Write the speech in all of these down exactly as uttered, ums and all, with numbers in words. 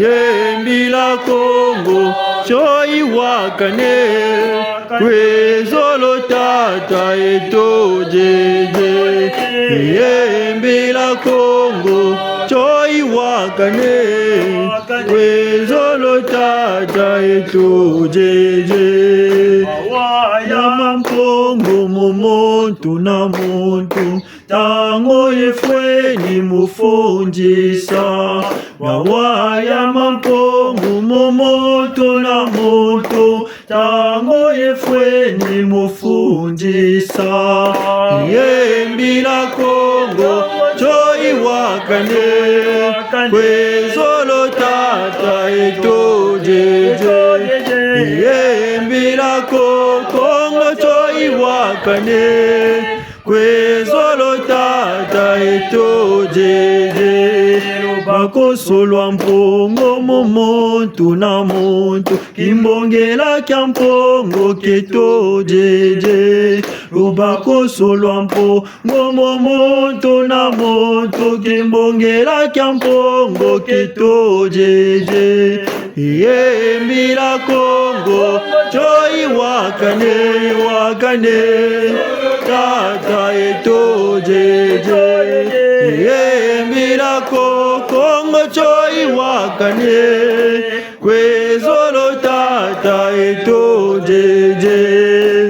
Yembila Kongo, tio yiwakane, kwe zolo tata eto jeje. Yembila Kongo, tio yiwakane, kwe zolo tata eto jeje. Mawa ya Mampungu mu muntu na muntu, ntangu yifweni mu fundisa. Mawa ya Mampungu mu muntu na muntu, ntangu yifweni mu fundisa. Yembila Kongo, tio yiwakane, kwe zolo tata eto jeje. Yembila Ko-, Kongo, tio yiwakane, kwe zolo tata eto jeje. Lubakoso lwa Mpungu mu muntu na muntu, kimbongela kia Mpungu kieto jeje. Lubakoso lwa Mpungu mu muntu na muntu, kimbongela kia Mpungu kieto jeje. Yembila Kongo, tio yiwakane, yiwakane, tata eto jeje. Yembila Ko-, Kongo, tio yiwakane, kwe zolo tata eto jeje.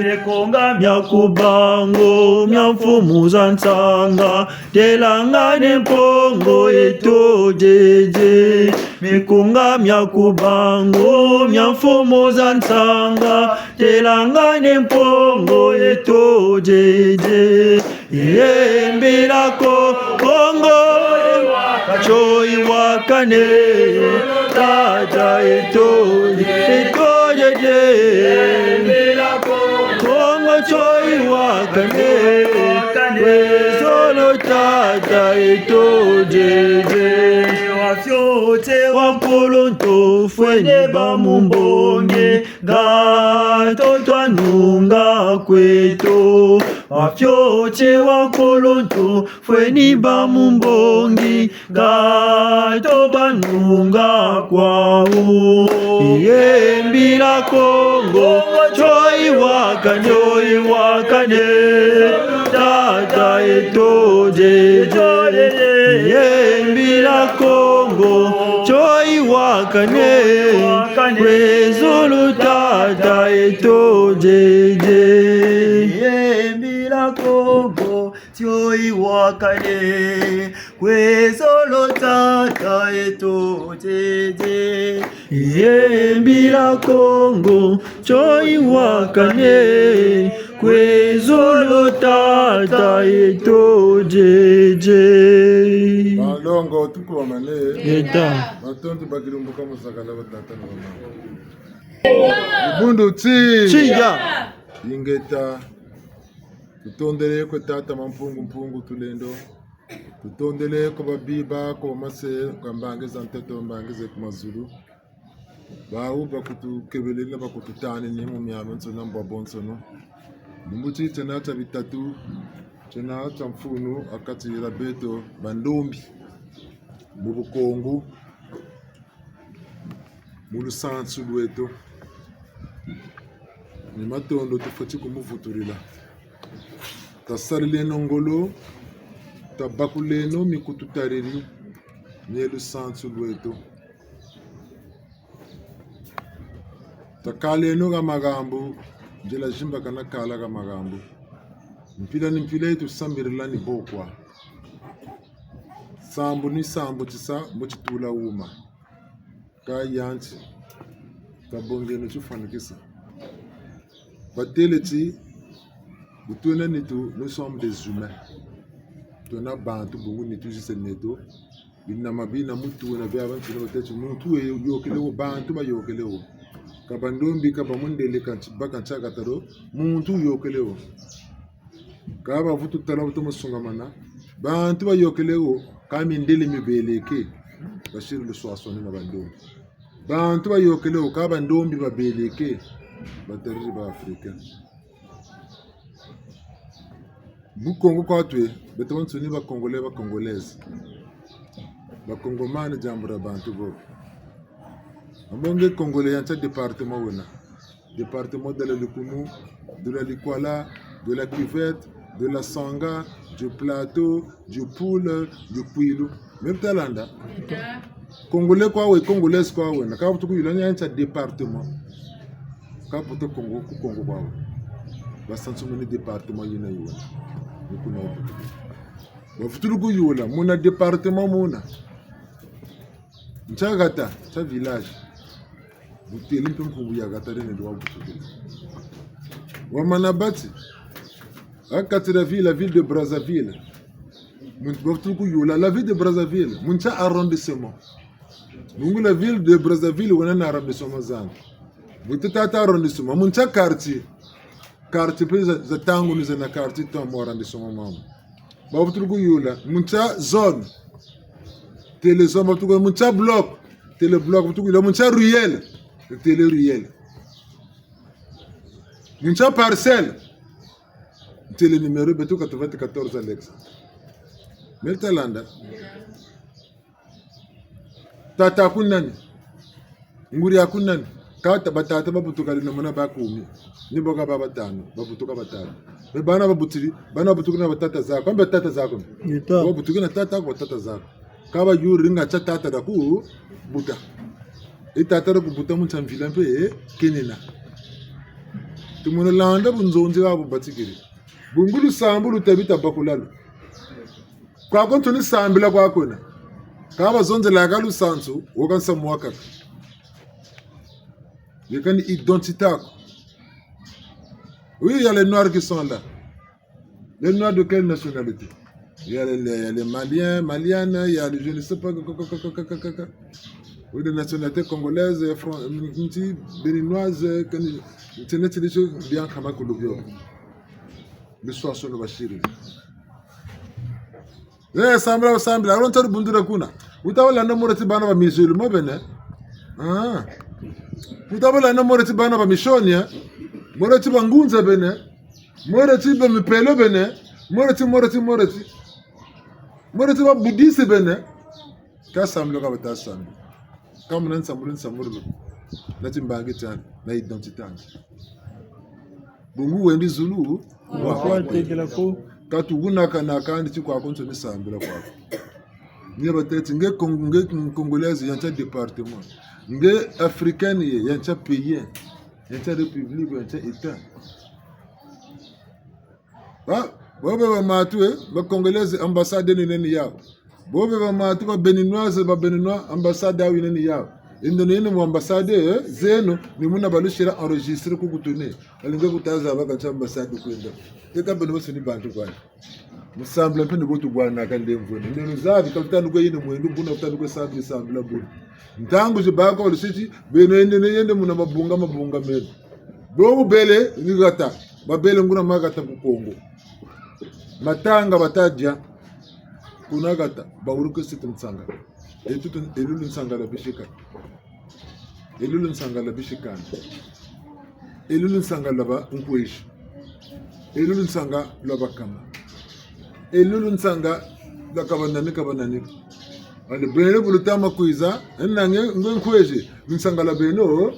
Mikunga mia ku bango, mia mfumu za nsanga, telangane Mpungu eto jeje. Mikunga mia ku bango, mia mfumu za nsanga, telangane Mpungu eto jeje. Yembila Ko-, Kongo, tio yiwakane, tata eto, eto jeje. Kongo, tio yiwakane, kwe zolo tata eto jeje. Wa fioti wa nkuluntu fweni bâ mu mbongi, nga totwa nunga kweto. Wa fioti wa nkuluntu fweni bâ mu mbongi, nga tobâ nunga kwawu. Yembila Kongo, tio yiwakane, yiwakane, tata eto jeje. Yembila Kongo, tio yiwakane, kwe zolo tata eto jeje. Yembila Kongo, tio yiwakane, kwe zolo tata eto jeje. Yembila Kongo, tio yiwakane, kwe zolo tata eto jeje. Balongo, tukuwamane. Ngeta. Matondo bakilumbu ka muzakala batata na bamama. Dibundu ti. Tiya. Ingeta. Tutondele kwe tata Mampungu, Mpungu Tulendo. Tutondele kwe babiba, kwe bamase, kwe mbangi za ntoto, mbangi ze ku mazulu. Bawu bakutukebelele, bakututanini mu miamiansoni na mu bwabwansoni. Lumbu ti tiena tia bitatu, tiena tia mfunu ha kati dia beto bandombi mu Bukongo, mu lusansu lweto. Ni matondo tufweti kumuvutulila. Tasarileno ngolo, tabakuleno mikututariri, mie lusansu lweto. Takaleno ha mahambu, nzila zimbakana kala ha mahambu. Mpila ni mpila yi tusambilila ni bo kwa. Sambu ni sambu tisa mbo titula wuma. Ka yanti, tabongeno tifwanikisa. Batêle ti, bu twena nitu, nous sommes des humains. Twena bantu bungu nitu zise neto. Binama bina mu twena biabiansoni batêle ti, muntu we yôkele wo, bantu bayôkele wo. Ka bandombi, ka bamundele, ka nti-, ba ka ntiakatalo, muntu yôkele wo. Ka bavutu tala bu tomo sungamana, bantu bayôkele wo, ka mindele mibeleke, basiri luswaswani na bandombi. Bantu bayôkele wo, ka bandombi babeleke, batariri ba Afrika. Bukongo kwa twe, beto bansoni ba Congolais, ba Congolaises. Ba Congomani diambu dia bantu bo. Ambo nge Congolais ya ntia département wena? Département de la Lékoumou, de la Likwala, de la Cuvette, de la Sangha, du Plateau, du Pool, du Kwilu. Me luta landa? Congolais kwa we, Congolaise kwa wena? Ka butu kuyula ni ya ntia département. Ka butu Congo, ku Congo kwa we. Basansumuni département yina yi wena. Ni kuna wa butu. Bavutulu kuyula, muna département muna. Ntia hata, ntia village. Bu têle mpe nkumbu ya hata dene ndo wa butukila. Wamana bâ ti, ha kati dia ville, la ville de Brazzaville. Mu, bavutulu kuyula, la ville de Brazzaville, mu ntia arrondissement. Bungu la ville de Brazzaville wena na arrondissement zandi. Bu tata arrondissement, mu ntia quartier. Quartier mpe za, za ntangu ni zena quartier to mu arrondissement mamu. Bavutulu kuyula, mu ntia zone. Têle zone, bavutulu kuyula, mu ntia bloc. Têle bloc, bavutulu kuyula, mu ntia ruelle. Têle ruelle. Mu ntia parcelle. Têle numéro, beto quatre-vingt-quatorze Alex. Me luta landa? Tata aku nani? Nguri aku nani? Kâ ta batata babutuka dina mona ba kumi. Ni bo ka ba batanu, babutuka batanu. Me bana babutiri, bana babutuka na batata zaku. Mbe tata zaku. Nita. Babutuka na tata aku, batata zaku. Ka bayuri nga tia tata daku buta. E tata daku buta mu ntia mvila mpe, eh, kenina. Tumona landa bunzonzi ha bu batikiri. Bungu lusambulu luta bita bakula lo. Kwaku nsoni sambila kwaku wena. Ka bazonzelaka lusansu, wo ka nsamu wakaka. Yeka ni identité aku. Oui, il y a les Noirs qui sont là. Les Noirs de quelle nationalité? Il y a les, il y a les Maliens, Maliennes, il y a les, je ne sais pas, oui, de nationalité congolaise, fran-, nti, béninoise, kani, tene, tene, je, bien kama kulubio. Luswaso no bashiri. Eh, sambila, sambila. Alo ntari bundura kuna. Wuta balanda mora ti bana ba musulman bene. Ah. Wuta balanda mora ti bana ba missionnaire. Mora ti bangunza bene. Mora ti ba mipelo bene. Mora ti, mora ti, mora ti. Mora ti ba bouddhiste bene. Ka sambila ka bata sambila. Ka muna nsambulu, nsambulu. Na timbangi tiandi, na identité andi. Bungu wendi zulu, wa kwa tekela ko. Ka tu wuna kana kandi ti kwaku nsoni sambila kwaku. Nge batêle ti, nge Cong-, nge Congolaise ya ntia département. Nge africaine ye, ya ntia pays, ya ntia république, ya ntia état. Ba, bobe ba matu, eh, ba Congolaise ambassade ni nani yawu. Bobe ba matu ba Béninoise, ba Béninois ambassade yawu nani yawu. Endo nene mu ambassade, eh, zeno, ni muna balusira enregistrer ku kutune. Alinga kutaza baka ntia ambassade kwenda. Eka beno bose ni bantu kwani. Mu sambila mpe ni bo tubwanaka ndemvwene. Ndeno zabi, ka lutanu kwe yine mwendo, buna lutanu kwe sambila, sambila buna. Ntangu zi bako lusiti, beno yende ne yende muna mabunga, mabunga meno. Bo bubele, ni hata. Babele nguna ma hata ku Kongo. Matanga bata dia. Kuna hata, bawuluke siti nsanga. Etu tu, elu lunsanga lwa bishika. Elu lunsanga lwa bishikana. Elu lunsanga lwa ba nkwezi. Elu lunsanga lwa bakama. Elu lunsanga lwa kabanani, kabanani. Allez, beno bu luta ma kwiza, ena nge, nge nkwezi, lunsanga lwa beno,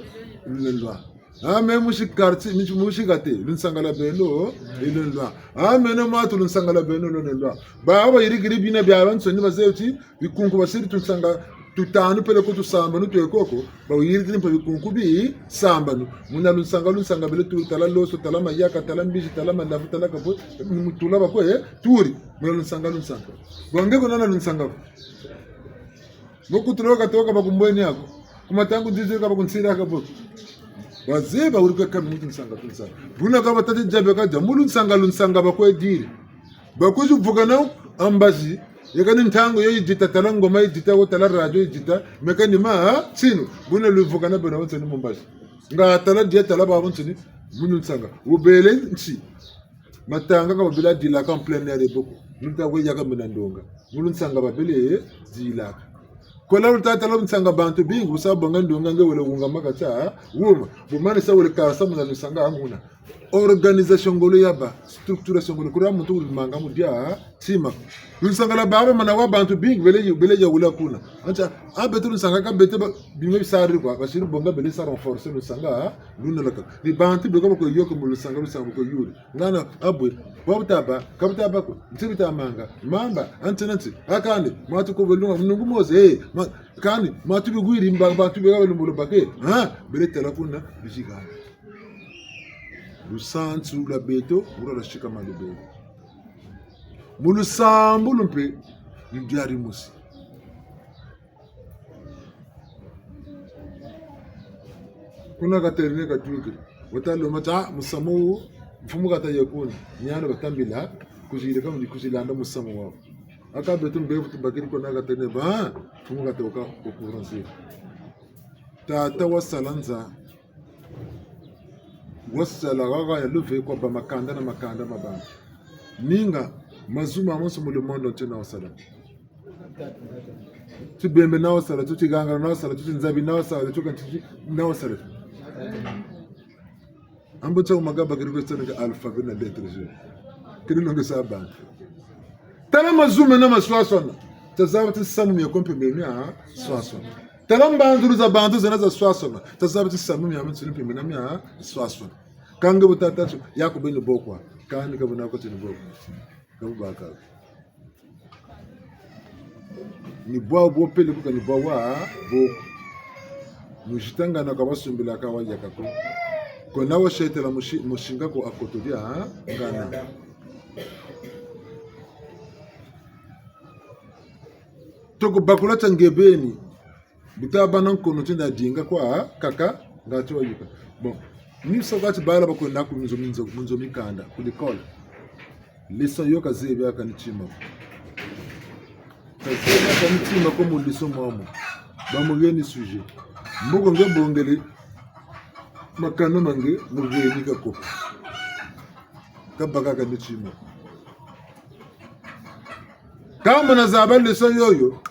lulendwa. Ah, me musi quartier, musi, musi hate, lunsanga lwa beno, lulendwa. Ah, meno matu lunsanga lwa beno, lulendwa. Ba, bayirikiri bina biabiansoni bazeye ti, bikunku basiri tunsanga tutanu peleko tusambanu twe koko, bayirikiri mpe bikunku bisambanu. Muna lunsanga, lunsanga bele turi, tala loso, tala mayaka, tala mbizi, tala malavu, tala kapo, mutula bakwe, turi, muna lunsanga, lunsanga. Bwa nge ko nana lunsanga ko. Bo kutula ka toka bakumbweni ako. Ku matangu dix heures ka bakunsira ka bo. Bazeye bawuluke kabi mutu nsanga, tunsanga. Buna ka batati dia beka dia, mu lunsanga, lunsanga bakwe diri. Bakwizi vukana ambazi, yeka ni ntangu yo yidita, tala ngoma yidita, wo tala radio yidita, meka ni ma, ha? Tinu, buna luvukana bena bansoni mu mbazi. Nga tala dia, tala babansoni, mu lunsanga. Wubele nti. Matanga ka babila dilaka en plein air ye bo ko. Luta kwe yaka mena ndonga. Mu lunsanga babele dilaka. Kola luta tala lunsanga bantu bingi, bu sa bonga ndonga nge wele wunga maka tia, wuma. Bu mani sa wele kasa muna lunsanga anguna. Organisation ngolo yabâ, structuration ngolo, kura muntu wuli manga mu dia, Tima. Lusanga lwa baba mana wa bantu bingi bele, bele yawula kuna. Antia, a beto lusanga ka beto ba, bima bisari kwa, basiri bonga bele sa renforcer lusanga, ha? Luna laka. Ni bantu beko bako yoka mu lusanga, lusanga bako yuri. Ngana, abwe, kwa butaba, ka butaba ko, nti bitamanga, mamba, anti nanti, akani, matu ko belunga, munungu moze, eh, ma, kani, matu bigwiri, mba, bantu bega bele mu lubake, ha? Bele tala kuna, bizigana. Lusansu lwa beto, wura lwa sikama lubele. Mu lusambulu mpe, ni diari mosi. Kuna Katarina katwikiri. Wata lomba ti, ah, musamu wu, mfumu kata ye kuna. Ni hana batambila, kuziri ka mu kuzilanda musamu wawu. Aka beto mbevo tubakiri kuna Katarina, ba, mfumu kata waka okuranzira. Tata wasala nza. Wasala haha ya luve kwa ba makanda na makanda ma bantu. Ninga mazu mamonso mu le monde entier na wasala. Tibembe na wasala, tu Tigangala na wasala, tu Tinzabi na wasala, tu Kantiti na wasala. Ambo tia umaga bakiri kwe tsoneka alphabet na lettres. Kiri longesa bantu. Tala mazu mena maswaswana. Tazaba ti samu mia ko mpe mia swaswana. Tala mbanzulu za bantu zena za swaswana. Tazaba ti samu mia mitsuni mpe mena mia swaswana. Kâ nge bu tata tio, ya ku beni bokwa. Kani ka bu na ko tini bokwa. Ka bu baka. Ni bwa bo pele kuka ni bwa wa boko. Muzitangana ka basumbila ka wayaka ko. Kona wasetela musi-, musinga ko akoto dia, ha? Ngana. Toko bakula tia nge beni. Bu tabâ na nkono ti nda dinga kwa kaka, nga ti wayuka. Bon, ni sa kwa ti bala bakwenda ku minzo, minzo, minzo mikanda, ku l'école. Leçon yo kazebi aka ni tima ko. Kazebi aka ni tima ko mu leçon mwamu. Bamuheni sujet. Mboko nge bongele makano ma nge muheni ka kopa. Kabaka aka ni tima ko. Kâ mana zaba leçon yoyo,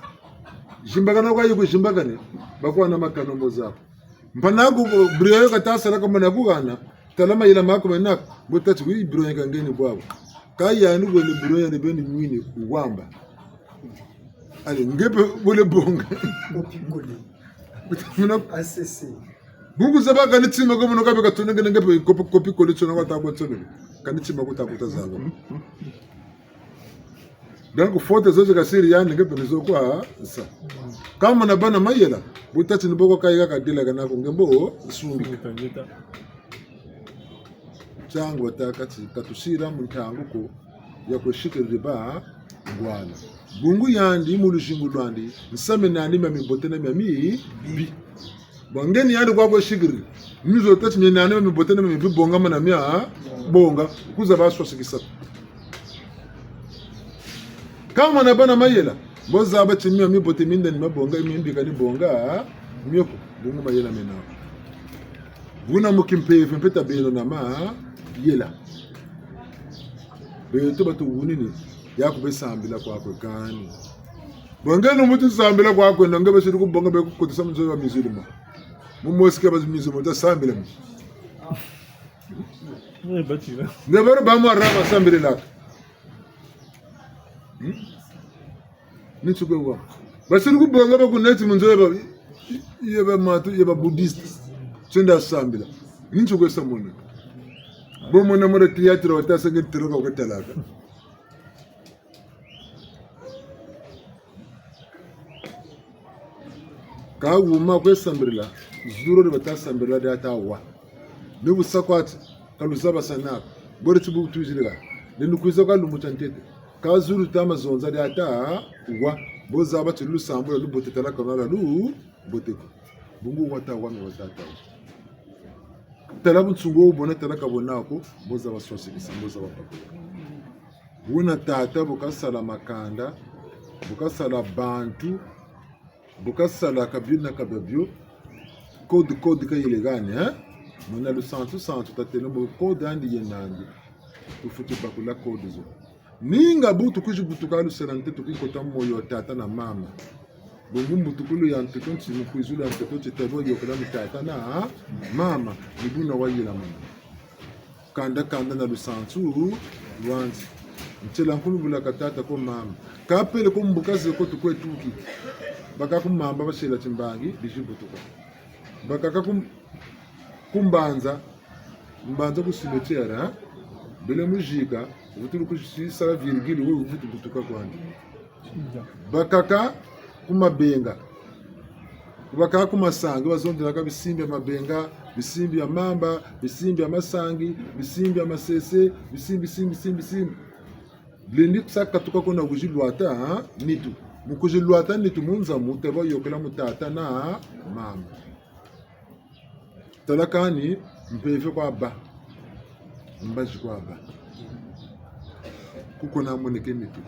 zimbakana kwa yi kuzimbakane, bakwana makano mo zaba. Mpana ku, biro yo kata sala ka mana kuhana, tala mayela maku mena ko, bu tati wi biro yo ka ngeni bwabu. Kâ yandi wele biro yandi beni mwini wamba. Allez, nge mpe wele bonga. Copier-coller. Muna A C C. Bungu zaba ka ni tima ko muna kabe katsonekene nge mpe copier-coller tsona kwa ta kwa tsonekene. Ka ni tima ko ta kuta zaba. Donc, faute zo zi kasiri yandi nge mpe ni zo kwa sa. Kâ mana bâ na mayela, bu tati ni bo ko kayika kadila kana ko nge mbo sumbika. Ngeta, ngeta. Ntangu batâka ti, ka tusila mu ntangu ko ya kwe sikiriri bangwala. Bungu yandi mu luzingu lwandi, nsamu nandi mia mibote na mia mibi. Bon, nge ni yandi kwa kwe sikiriri. Mizo tâ ti mia nandi mia mibote na mia mibi bonga mana mia bonga. Kwiza ba swasikisa. Kâ mana bâ na mayela, bo zaba ti mia mibote mi nda ni mabonga, mi mbi ka ni bonga, mio ko, bungu mayela mena ko. Buna mu kimpeve mpe tabeno na mayela. Beto batu wunini, ya ku be sambila kwaku kani. Bon, nge ni muntu sambila kwaku, nge basiri ku bonga be ku kotisa mu nzo ya ba musulman. Mu mosquée ba musulman, ta sambila mu. Eh, batila. Nge bari ba mu Arabe sambililaka. Hmm? Ni nsuke wa. Basiri ku bonga ba ku neti mu nzo ya ba, ya ba matu, ya ba bouddhiste. Tienda sambila. Ni nsuke sa mona. Bo mona mura théâtre wata sa nge tiro ka ku talaka. Ka wuma kwe sambilila, zulu di bata sambilila dia ta wa. Ni bu sa kwa ti, ka luzaba sa na ko. Bori ti bu twizilila. Ni lukwiza kwa lumbu tia ntete. Ka zulu ta ma zonza dia ta wa. Bo zaba ti lusambulu lubote tala ka lwala lubote ko. Bungu wa ta wa mi wa ta ta wa. Tala bunsungu wo bwena tala ka bwena ko, bo zaba swasikisa, bo zaba pakula. Buna tata bu kasala makanda, bu kasala bantu, bu kasala ka bio na ka biabio, code, code ka yele hani, hein? Muna lusansu, sansu tatêle mbo code andi ye nandi. Tufweti bakula code zo. Ninga bu tukwizi butuka lusela ntete, tukwizi kota mu moyo wa tata na mama. Bungu mbutukulu ya ntoto nti mu kwizulu ya ntoto nti tabo yokela mu tata na mama, ni buna wayela mama. Kanda kanda na lusansu lwandi. Ntela nkulu bula ka tata ko mama. Ka pele ko mbuka ze ko tukwe tuki. Bakaka ku Mamba basela timbangi, bizi butuka. Bakaka ku, ku Mbanza, Mbanza ku cimetière, hein? Bele mu zika, vutulu ku si sala virgule, wo vutu butuka kwandi. Bakaka ku Mabenga. Bakaka ku Masangi, bazonzelaka bisimbi bia Mabenga, bisimbi bia Mamba, bisimbi bia Masangi, bisimbi bia Masese, bisimbi, bisimbi, bisimbi, bisimbi. Lendi sa katuka ko na kwizi lwata, ha? Nitu. Mu kwizi lwata nitu mu nza mu, taba yokela mu tata na mama. Tala kani, mpeve kwa bâ. Mbazi kwa bâ. Kuko na moneke nitu.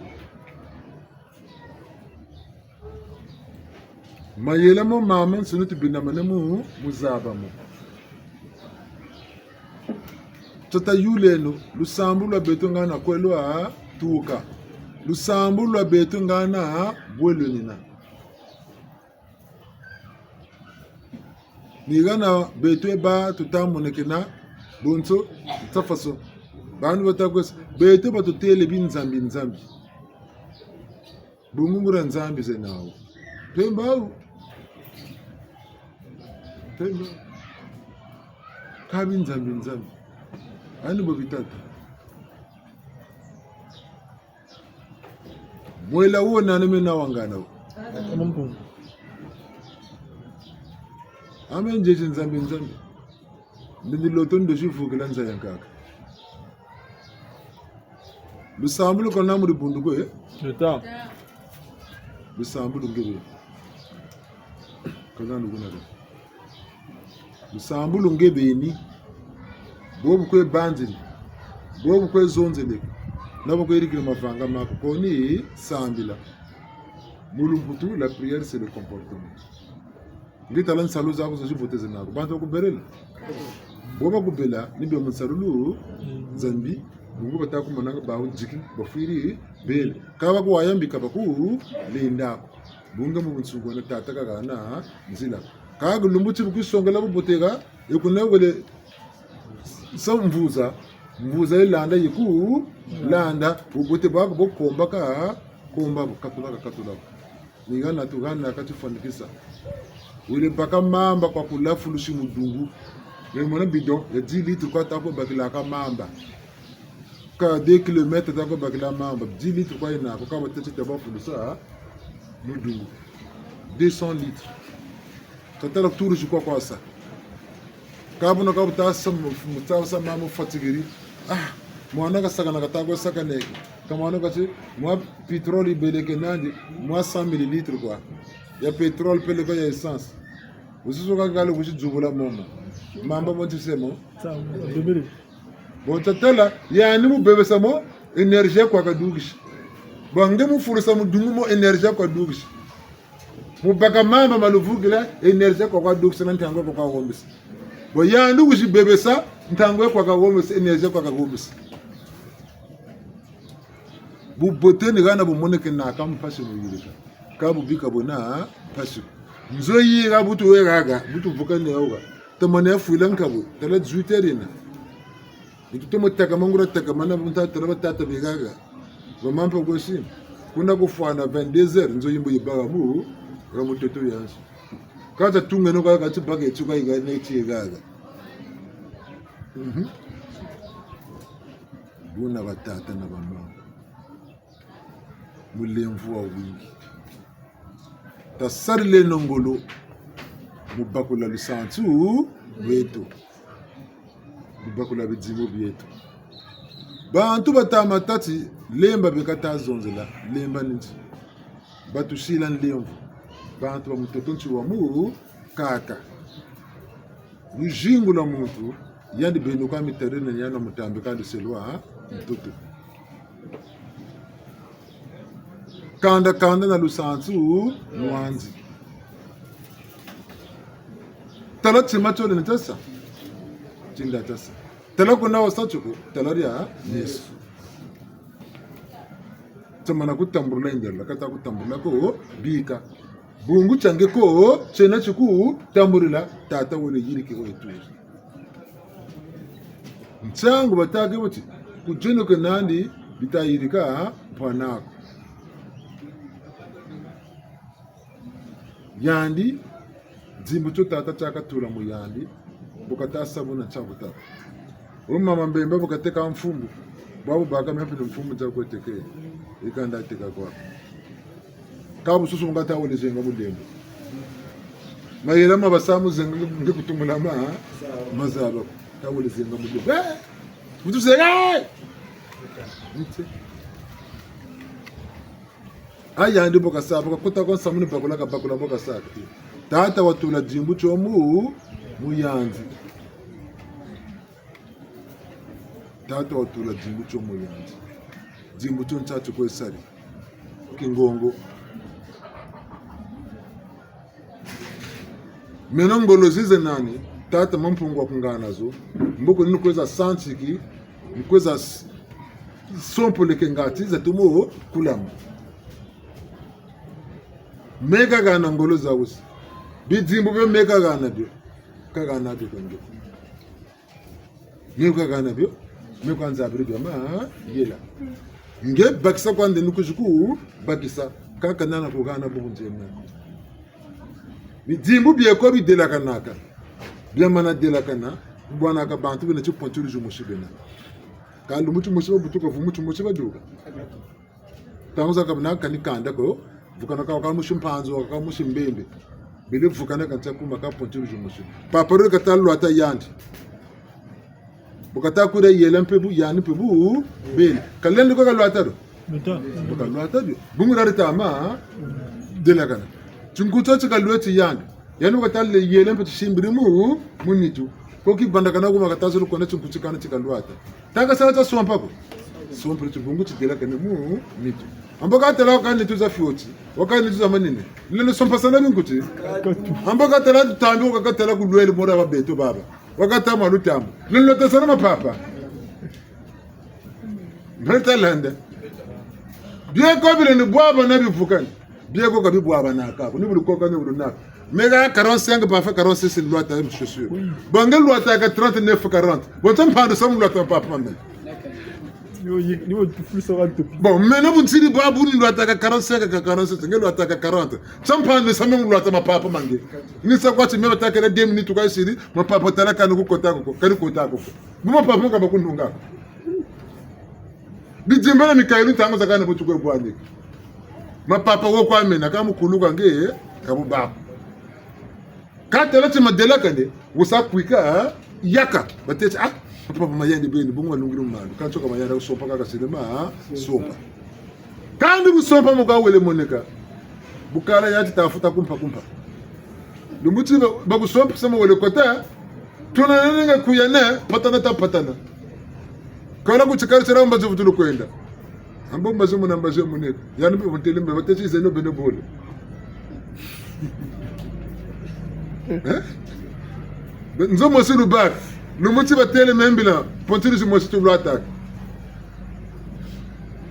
Mayela mo mamansoni tubindamane mu, mu zaba mo. Tata yuleno, lusambulu lwa beto ngana kwe lwa tuka. Lusambulu lwa beto ngana bwe lwenina. Ni hana beto e bâ tuta monekena, bonso, nsa faso. Banu bata kwesa, beto batutêle bi nzambi nzambi. Bungu nguria Nzambi ze nawu. Mpemba wu. Mpemba. Ka bi nzambi nzambi. Ani bo bitata. Mwela wo nani mena wangana wo. Mumpu. Ame nzeti nzambi nzambi. Ndi ni loto ndo zivukila nza ya nkaka. Lusambulu ka luna mu dibundu ko, eh? Leta. Lusambulu nge beni. Ka luna lukuna ko. Lusambulu nge beni. Bobu kwe banzili. Bobu kwe zonzele. Na bo kwe yirikila mavanga maku. Koni sambila. Mu lumputu, la prière, c'est le comportement. Nge tala nsalu zaku zo zibote zena naku. Bantu bakubelela. Bo bakubela, ni bia mu nsalulu, Nzambi, bungu bata kumonanga bawu nziki, bafwiri, bele. Ka bakuwaya mbi ka bakulenda ko. Bungu mu bunsungu na tata kahana nzila. Ka lumbu ti bu kwisongela bubote ka, e kuna wele sa mvuza, mvuza yilanda yiku, landa, bubote bwaku bo komba ka, komba bu, katula ka, katula bu. Ni hana tu hana ka tifwanikisa. Wele baka mamba kwa kula fulusi mu dungu. Meno mona bidon ya dix litres kwa ta kwe bakilaka mamba. Ka deux kilomètres ta kwe bakila mamba. Dix litres kwa yena ko ka bateti ta ba fulusa mu dungu. Deux cents litres. Ka tala tour zi kwa kwa sa. Ka buna ka buta sa mu, mu ta sa mama fatigué. Ah, mwana kasakana kata kwe sakaneke. Ka mwana kati, mwa pétrole yibeleke nandi, mwa cent millilitres kwa. Ya pétrole peleko ya essence. Wususu ka kala kusi dzubula moma. Mamba mo nti se mo. Sa, deux mille. Bon, ta tala, yandi mu bebesa mo, énergie kwa kadukisi. Bon, nge mu fulusa mu dungu mo, énergie kwa dukisi. Mu baka mamba ma luvukila, énergie kwa kwa dukisa na ntangu kwa kwa wombesa. Bon, yandi kusi bebesa, ntangu kwa kwa wombesa, énergie kwa kwa wombesa. Bubote ni hana bumoneke na ka mpasi mu yirika. Ka bubi ka bwena mpasi. Nzo yira butu we haha, butu vuka ne haha. Tamana ya fwila nkabu, tala dix-huit heures yena. Ni tutomo takama nguria takama na bunta tala batata be haha. Ba mampa gosi. Kuna kufwana vingt-deux heures, nzo yimbo yibaka mu, ha mutoto yansi. Ka ta tunga no ka, ka ti baka etu ka yiha ne ti haha. Mhm. Buna batata na bamama. Mulemvo wa wingi. Tasarileno ngolo mu bakula lusansu lweto. Mu bakula bidimbu bieto. Bantu bata ma tâ ti, lemba beka ta zonzela, lemba ni nti. Batusila nlemvo. Bantu ba mutoto nti wa mu kaka. Luzingu lwa muntu, yandi beno ka mitarene ni yandi mutambika luselo lwa mutoto. Kanda kanda na lusansu lwandi. Tala tima tiole ni tasa. Tinda tasa. Tala kuna wasa tio ko, tala dia Yesu. Tamana kutambulula yindela, kata kutambulula ko, bika. Bungu tia nge ko, tiena ti kutambulula, tata wele yiriki ko etu. Ntiangu batâke bati, kutionoke nandi, Bita yirika mpwana'aku. Yandi, dimbu tio tata tia katula mu yandi, bu kata sa buna ntia bu tata. Wo mama Mbemba bu kateka mfumbu, bwabu baka mia mpila mfumbu ntia kwe teke, yi kanda teka kwa. Ka bu susu nga ta wele zenga mu lembo. Mayela ma basa mu zenga nge kutumula ma, mazaba. Ta wele zenga mu lembo. Eh! Mutu zenga! Nti. A yandi bu kasa, bu kakota kwa nsamu ni bakula kabakula bu kasa. Tata watula dimbu tio mu, mu yandi. Tata watula dimbu tio mu yandi. Dimbu tio ntia ti kwe sari. Kingongo. Meno ngolo zize nani, tata Mampungu wakungana zo, mboko ni kwiza santiki, ni kwiza s-, sompoleke ngati za tumo kulama. Me kahana ngolo za wusi. Bidimbu bio me kahana bio. Kahana bio kwa nge. Me kahana bio, me kwa nzabiri bio ma, yela. Nge bakisa kwa nde ni kwizi ku bakisa, kaka nana kuhana bubu nzeme. Bidimbu bieko bidelakanaka. Biamana delakana, bwanaka bantu bena ti pointure dimosi bena. Ka lumbu timosi babutuka, vumu timosi baduka. Ntangu zakaka bena kani kanda ko, vukana ka, ka musi Mpanzu, ka musi Mbembe. Bele vukana ka ntia kuma ka pointure dimosi. Papa Roi kata lwata yandi. Bu kata kura yela mpe bu, yandi mpe bu, bele. Ka lendi ko kalwata dio. Mita. Bu kalwata dio. Bungu dari tama, delakana. Tinkuti ti kalweti yandi. Yandi bu kata le yela mpe tisimbiri mu, mu nitu. Ko kibandakana kuma kata zolo kwenda tinkuti kana ti kalwata. Taka sala tia sompa ko. Sompa ti bungu tidelakane mu nitu. Ambo katala ka nitu za fioti. Waka nitu za manene. Lelo sompa sana binkuti. Ambo katala tambi, waka katala kulwele mora ba beto baba. Waka tama lutambu. Lelo tasana mapapa. Mbe talanda. Bieko bile ni bwabana bivukani. Bieko ka bibwabanaka ko, ni bu lukokane bu lunaka. Me ka quarante-cinq, parfois quarante-six, nilwata mu chaussure. Bon, nge lwataka trente-neuf, quarante. Bon, ntia mpandu sa mu lwata mapapa mame. Ni wo yi-, ni wo tufulu sa wa tupi. Bon, meno bu ntiri bwabu nilwataka quarante-cinq ka quarante-six, nge lwataka quarante. Ntia mpandu sa me mu lwata mapapa ma nge. Ni sa kwa ti me batakela deux minutes kwa siri, mapapa tala kani kukota ko, kani kota ko. Bu mapapa ma ka bakununga ko. Bidimbu na mikayulu ntangu zakaka ni bu tukwe bwanika. Mapapa wo kwa mena, ka mukulu kwa nge, ka bu bako. Katala ti madelakane, wusa kwika, yaka. Batêle ti, ah, mapapa ma yandi beni, bungu malungiri mu malu. Ka nsoka ma yandi kusompa kaka sirema, sompa. Kani bu sompa mo ka wele moneka. Bu kala ya ti tafuta kumpa kumpa. Lumbu ti ba, bakusompa sama wele kota. Tuna nene nga kuyane, patana ta patana. Kala ku tikari tira mbazi vutulu kwenda. Ambo mbazi muna mbazi munene. Yandi mpe batêle mbe, batêle ti zeno beno bole. Eh? Be, nzo mosi lubaka. Lumbu ti batêle me mbila, pointure dimosi tulwataka.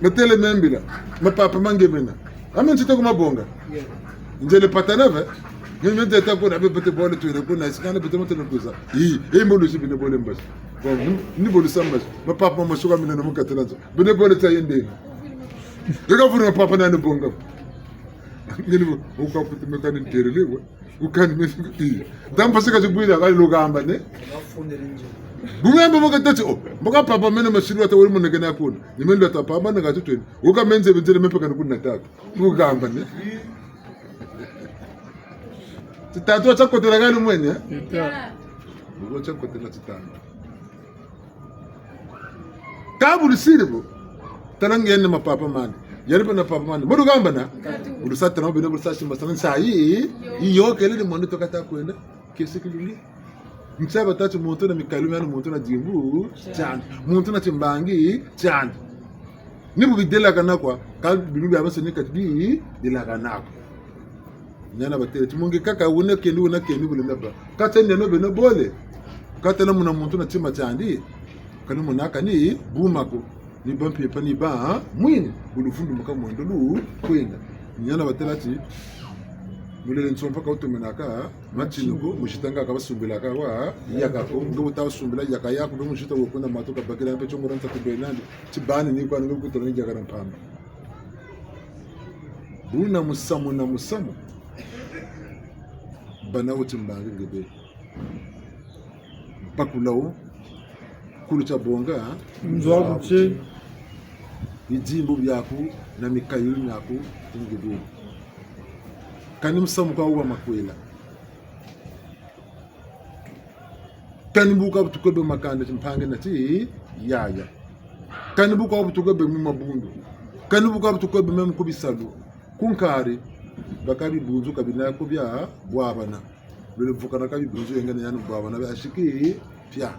Batêle me mbila, mapapa ma nge mena. Ame ntita ku mabonga. Nzele patana ve. Mimi nzeta kuna, be bete bole twele kuna, isikana bete motele kuza. Yi, e mbulu si bine bole mbazi. Bon, ni, ni bole sa mbazi. Mapapa ma masuka mina na mukatela nzo. Bine bole ta yende. Eka vuri mapapa na ni bonga. Ngini bo, uka kuti mekani nterele we. Ukani mesi kuti. Dampasi ka tibwila kali lugamba ne. Bunga mbo mboka tati, oh, mboka papa meno masilu ata wali monekene kuna. Ni meno ata papa na kati tweni. Uka menze benzele me mpe kani kuna tata. Lugamba ne. Titatu wa tiakotela kani mwene, eh? Tita. Uka tiakotela titanu. Ka bu lusiri bo. Tala ngene mapapa mandi. Yari bana papa mandi. Mbo lugambana? Nkatu. Bu lusa tala beno bu lusa simba sana nsayi. Yo. Iyo kele ni mondo tokata kwenda. Kesi kiluli. Ntia batâ ti muntu na mikayulu miandi, muntu na dimbu tiandi. Muntu na timbangi tiandi. Ni bu bidelakana kwa, ka binu biabiansoni ka ti bidelakana kwa. Ntiana batêle ti mu nge kaka wuna keni, wuna keni, wuna keni bole naba. Kâ ti ndieno beno bole. Kâ tala muna muntu na tima tiandi. Kani muna kani buma ko. Ni ba mpimpa ni ba mwini. Bu luvundumuka mwendo lukwenda. Ntiana batêla ti Mulele nsompa ka wutomenaka matinu ko, muzita nga ka basumbilaka wa yaka ko, nge wuta sumbila yaka yaku, nge muzita wo kuna matu kabakila mpe tio ngora nsatu bena ndi, ti bani ni kwa nge kutula ni diakala mpamba. Buna musamu na musamu. Bana wuti mbangi nge be. Bakula wo, kulu tia bonga, nzo aku tie. Bidimbu biaku na mikayulu miaku, nge be. Kani musamu kwa wuwa makwela. Kani bu ka butuka be makanda ti mpangi na ti yaya. Kani bu ka butuka be mu mabundu. Kani bu ka butuka be meme ku bisalu. Ku nkari, baka bibunzu ka bina ko bia bwabana. Lwele vukana ka bibunzu yenge na yandi bwabana bia siki pia.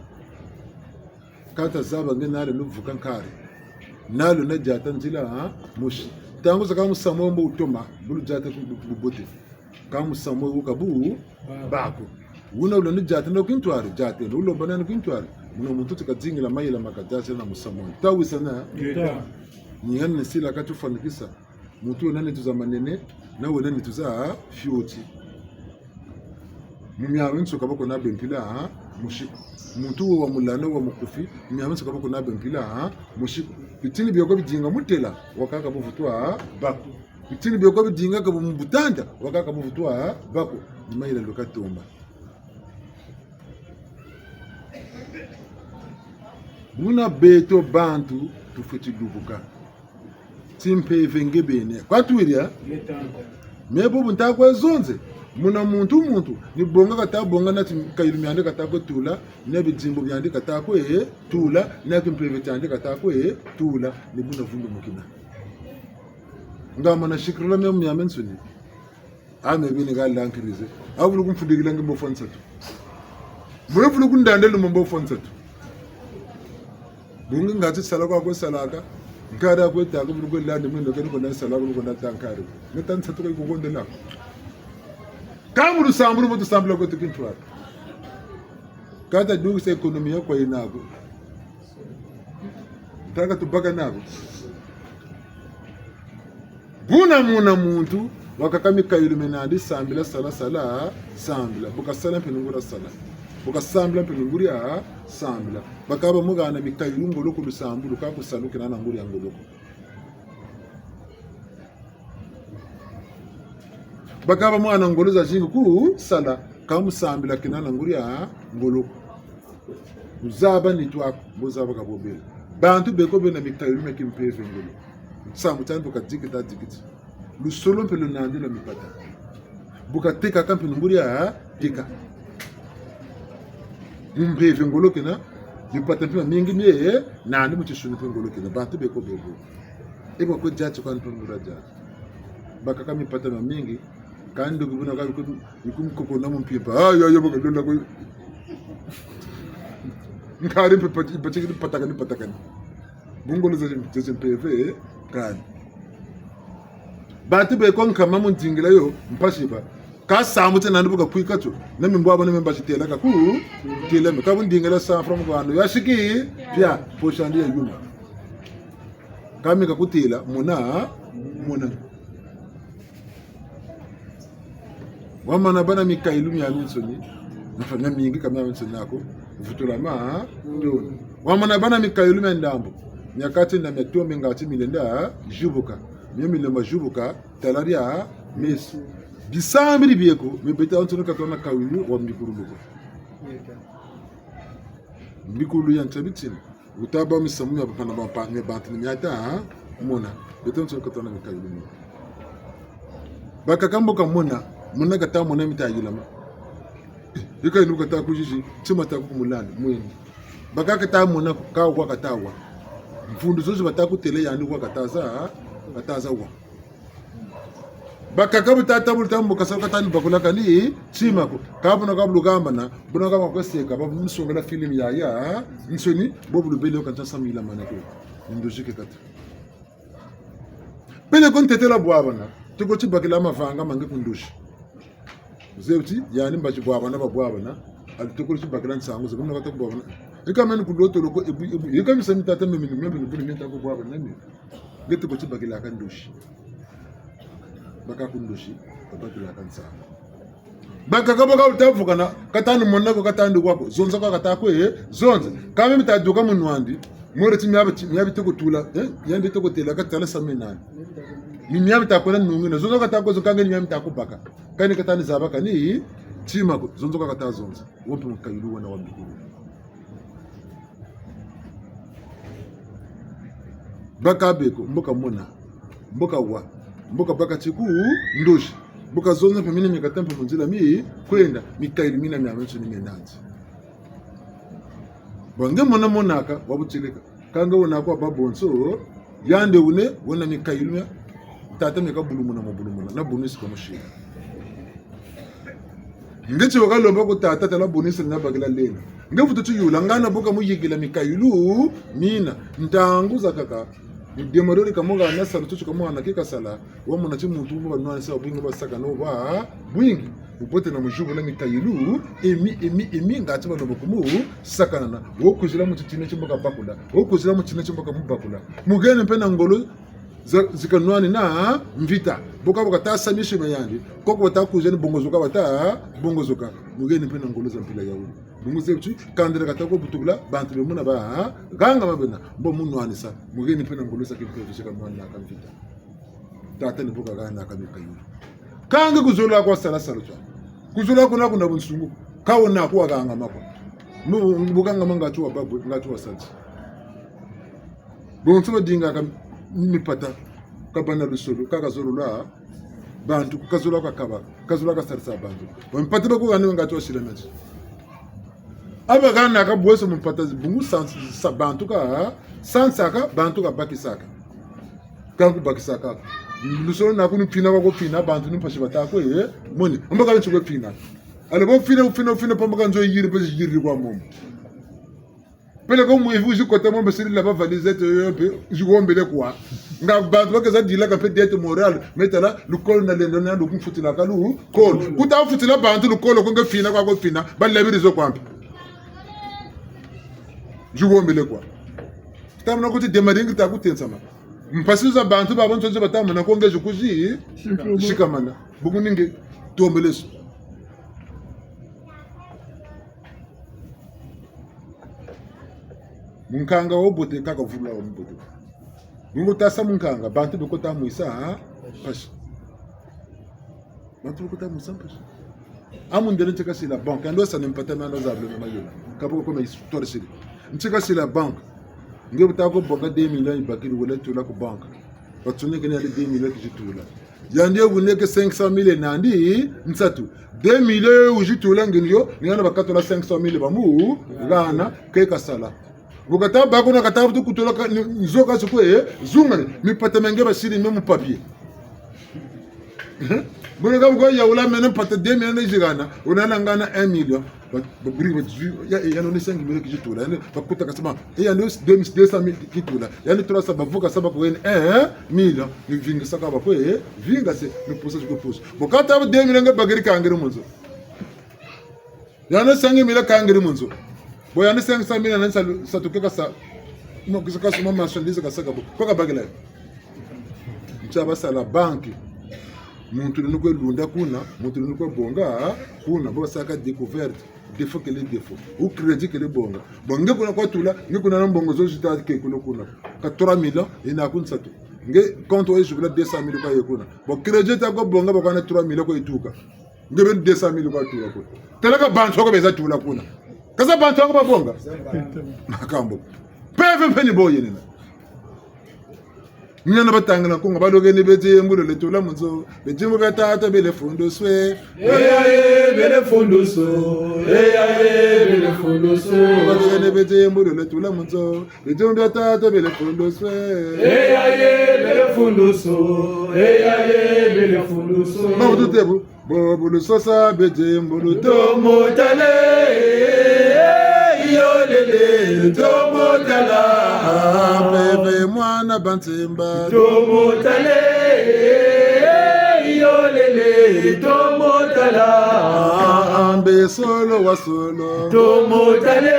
Kata zaba nge nale luvuka nkari. Nalo na diata nzila, ha? Musi. Ntangu zakaka musamu wo mbo wutoma, bu ludiata ku bu-, bubote. Ka musamu wo wuka bu, bako. Wuna wulenda diata na ku ntwari, diata, wulomba na ku ntwari. Muna muntu ti kadingila mayela ma kadiatila na musamu wo. Tawisana? Ngeta. Ni yani nsila ka tufwanikisa. Muntu wena nitu za manene, na wena nitu za fioti. Mu miamiansoni ka bako na be mpila, ha? Musi. Muntu wo wa mulanda, wa mukufi, mu miamiansoni ka bako na be mpila, ha? Musi. Bitini bio ko bidinga mu tela, wakaka bu vutu wa bako. Bitini bio ko bidinga ka bu mu butanda, wakaka bu vutu wa bako. Ni mayela lweka tomba. Buna beto bantu tufweti lubuka. Ti mpeve nge beni. Kwa twiri, ha? Me bobu nta kwe zonze. Muna muntu muntu, ni bonga kata bonga na ti mikayulu miandi kata kwe tula, na bidimbu biandi kata kwe tula, na kimpeve tiandi kata kwe tula, ni buna vundumukina. Nga mana sikirila me mu miamiansoni. A me bini ka lankirize. A vulu kumfundikila nge mbo fwa nsatu. Mwe vulu kundandela lumbu mbo fwa nsatu. Bungu ngati sala kwa kwe salaka. Nkari kwe taka vulu kwe landi mwendo kani kona sala vulu kona ta nkari. Nge ta nsatu ka yi kukondela. Ka mu lusambulu mbo tusambula kweto kintwari. Kata dukisa ekonomi ya kwa yena ko. Ntaka tubaka nako. Buna muna muntu, wakaka mikayulu mena nandi sambila, sala, sala, sambila. Bu kasala mpe ni nguria sala. Bu kasambila mpe ni nguria sambila. Bakaka bamuhana mikayulu ngolo ku lusambulu, ka ku salu kena na nguria ngolo ko. Bakaka bamuhana ngolo zazingi ku sala, ka mu sambila kena na nguria ngolo ko. Luzaba nitu aku, mbo zaba ka bo bela. Bantu beko bena mikayulu mia kimpeve ngolo. Nsamu tiandi bu kadikita dikiti. Lusolo mpe luna nandi lwa mipata. Bu katekaka mpe ni nguria teka. Mu mpeve ngolo kena, mipata mpe mamingi mie, nandi mu tinsuni mpe ngolo kena. Bantu beko bebo. E bwa kwe diati kwandi mpe nguria diati. Bakaka mipata mamingi, kani ndoki buna ka biku-, bikumukokona mu mpimpa. Ah, ya, ya, baka lola ko. Nkari mpe pati-, pati-, patakani, patakani. Bungolo za, za, za mpeve, eh, kani. Bantu beko nkama mu ndingila yo, mpasi ba. Ka sambu tie nandi bu kakwika tio. Na mi mbwabana me mbazi tela ka ku, tela me. Ka bu ndingila cent francs mu kwano. Ya siki, pia, poche andi ya yuma. Ka mi kakutela, mona, mona. Wamana bâ na mikayulu miamiansoni, nafwa miamingi ka miamiansoni nako, vutula ma, ndo. Wamana bâ na mikayulu mia ndambu, mia kati na mia tombe ngatu milenda zibuka, mio milenda zibuka, tala dia meso. Bisambiri bieko, me beto bansoni ka twana kawulu wa mbikululu ko. Mbikululu ya ntia bitini. Wuta bâ misamu mia bapana bampa-, mia bantu ni mia ta, ha? Mona. Beto bansoni ka twana mikayulu mio. Bakaka mbo kamona, mona kata mona mi ta yilama. Eh, yika yinu kata ku zizi, tima ta ku mulandi, mweni. Bakaka kata mona, ka wa kata wa. Mfundu zozi bata kutêle yandi wa kata za, ha? Kata za wa. Bakaka bu tata bu luta mbo kasa kata ni bakula kani tima ko. Ka buna ka bu lukambana, buna ka ba kwe seka, ba bu musongela film ya, ya, nsoni, bo bu lubele yo ka ntia samila mana ko. Ndozi ke kata. Peleko ntete lwa bwabana, toko ti bakila mavanga ma nge ku ndozi. Zebi ti, yandi mbazi bwabana, ba bwabana, ali toko ti bakila nsangu, zebi muna kata ku bwabana. Eka meni ku lotolo ko, ebu, ebu, eka misa mi tata memi, memi, memi, memi, mimi ta ku bwabana, memi. Nge toko ti bakila ka ndozi. Baka ku ndosi, babatula ka nsamba. Bakaka baka wuta vukana, ka tani mona ko, ka tani wa ko, zonza kwa kata kwe, eh, zonza. Kâ mi mita duka mu nwa'andi, mole ti miabi, ti miabi toko tula, eh, yandi toko têla ka tala samu nani. Ni miabi ta kwela nungina, zonza kata ko, zonza kangeni miabi ta kubaka. Kani ka tani zaba kani, tima ko, zonza kwa kata zonza. Wo mpe mukayulu wena wa mbikulu. Baka beko, mbo kamona, mbo kawa, mbo kabaka ti ku ndosi, mbo kazonza mpe mina mi kata mpe mu nzila mi kwenda, mikayulu mina miamiansoni mie nandi. Bon, nge mona monaka, wa butilika. Kâ nge wena kwa babonso, yandi wuna, wena mikayulu mia tata mi kabulumuna, mabulumuna, na bunisi ka musila. Nge ti wa kalomba ku tata, tala bunisi na bakila lena. Nge vutu tiyula, ngana bu kamuyikila mikayulu mina, ntangu zakaka. Ni démarrer ka mu hana salu, tutu ka mu hana ke kasala. Wamona ti muntu bu banwanisa bwingi, basakana bwingi. Bubote na muzibula mikayulu, emi, emi, emi, ngatu balomba ku mu sakanana. Wo kwizila mu titina ti mbo kabakula. Wo kwizila mu titina ti mbo kamubakula. Muheni mpe na ngolo za, zi kanwani na mvita. Bo ka bu kata sa misima yandi. Koko bata kwizeni bongozoka bata bongozoka. Muheni mpe na ngolo za mpila yawu. Bungu zebi ti, kanda dia kata ko butukula, bantu be muna ba, ha? Hanga ma bena, mbo munwanisa. Muheni mpe na ngolo za kimpeve zi kanwani na ka mvita. Tata ni bo kahana ka mikayulu. Kâ nge kuzololo kwa sala salu tia. Kuzololo kuna kuna bunsungu. Kâ wena kwa hanga ma kwa. Mu, bu hanga ma ngatu wa babu, ngatu wa sali. Bonso badingaka mipata, kabâ na lusolo, ka kazololo bantu, kazololo kakaba, kazololo kasarisa bantu. Wa mipata ba ku hana ngatu wa sila meti. Aba hana ka bweso mipata bungu sans-, sa bantu ka, sansaka, bantu kabakisaka. Ka kubakisaka. Lusolo na kunu fina kwa ko fina, bantu ni mpasi bata kwe, eh, moni. Mbo ka nsi kwe fina. Ale bo fina, fina, fina, pamba ka nzo yiri, mpe yiri kwa momo. Peleko mwivi wizi kota mo mbe sirila ba valise yoyo mpe, zi wombele kwa. Nga bantu bakeza dilaka mpe dette morale, mais tala, lukolo nalendo na lukumfutilaka lukolo. Kuta futila bantu lukolo ko nge fina kwa ko fina, balabiri zo kwa mpe. Zi wombele kwa. Tamana kuti démarrer nge ta kutensama. Mpasi za bantu babonso zi batamana ko nge zi kuzi, sikamana. Bungu ni nge, tombele so. Munkanga wo bote kaka vula wo mbote. Nungu tasa munkanga, bantu be kota mwisa, ha? Mpasi. Bantu be kota mwisa mpasi. Amu ndele ntika sila banque, yandi sa ni mpata mia yandi zabele na mayela. Kabuka kuna histoire sili. Ntika sila banque. Nge bu ta ko bonga deux millions yibakiri wele tula ku banque. Batsonekene yandi deux millions kizi tula. Yandi yo buneke cinq cent mille nandi nsatu. Deux millions yo wizi tula ngeni yo, ni hana bakatula cinq cent mille bamu hana, ke kasala. Bu kata bâ kuna kata vutu kutula ka, ni, nzo ka si kwe, zungane, mipata mia nge basiri mia mu papier. Buna ka bu ko yawula meno mpata deux millions na zigana, wuna nangana un million. Ba, ba buri ba zwi, ya, ya no ni cinq millions kizi tula, yandi bakuta ka sama, e yandi deux cent mille kizi tula, yandi trois cents bavuka sa ba ko weni un million, ni vinga sa ka ba ko, eh, vinga se, ni pusa ko pusa. Bu kata ba deux millions nge bakiri kangiri mu nzo. Yandi cinq millions kangiri mu nzo. Bo yandi cinq cent mille na nsa, sa tuke ka sa, no, kisa ka suma marchandise ka saka bo. Ko kabakila. Ntia basala banque. Muntu ni kwe lunda kuna, muntu ni kwe bonga kuna, bo saka découverte. Défaut kele défaut. Ou crédit kele bonga. Bon, nge kuna kwa tula, nge kuna na mbongo zo zita ke kuna kuna. Ka trois millions, yina ku nsatu. Nge compte wa yizubila deux cent mille kwa ye kuna. Bon, crédit ta kwa bonga, ba kwa na trois millions kwa yituka. Nge beni deux cent mille kwa tula kuna. Tala ka bantu ko beza tula kuna. Ka sa bantu ko babonga. Makambo. Mpeve mpe ni bo yenina. Ni hana batangila nkunga, balokeni beti yembulule tula mu nzo, bidimbu bia tata bele funduswe. Eya ye, bele funduswe. Eya ye, bele funduswe. Balokeni beti yembulule tula mu nzo, bidimbu bia tata bele funduswe. Eya ye, bele funduswe. Eya ye, bele funduswe. Makutu tebu. Bobu lusosa beti mbulu tomo tale, yolele tomo tala. Mpeve mwana bantimba. Tomo tale, yolele tomo tala. Mbe solo wa solo. Tomo tale,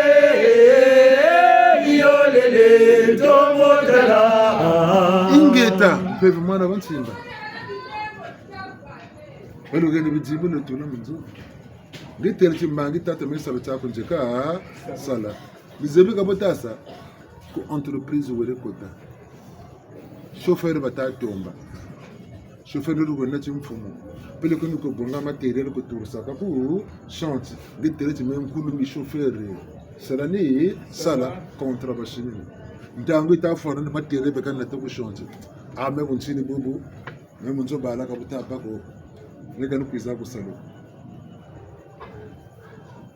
yolele tomo tala. Ingeta, mpeve mwana bantimba. Beno keni bidimbu ne tuna mu nzo. Nge têle ti mbangi tata, me salu tiaku nzeka sala. Bizebi ka bo ta sa, ku entreprise wele kota. Chauffeur bata tomba. Chauffeur ni lukwenda timfumu. Peleko ni ko bonga matériel ko turisaka ku chantier. Nge têle ti me nkulu mi chauffeur. Sala ni sala contrat ba signer. Ntangu yita fwana ni matériel beka nata ku chantier. A me bu ntini bubu. Me mu nzo bala ka buta bâ ko. Nge kani kwiza ku salu.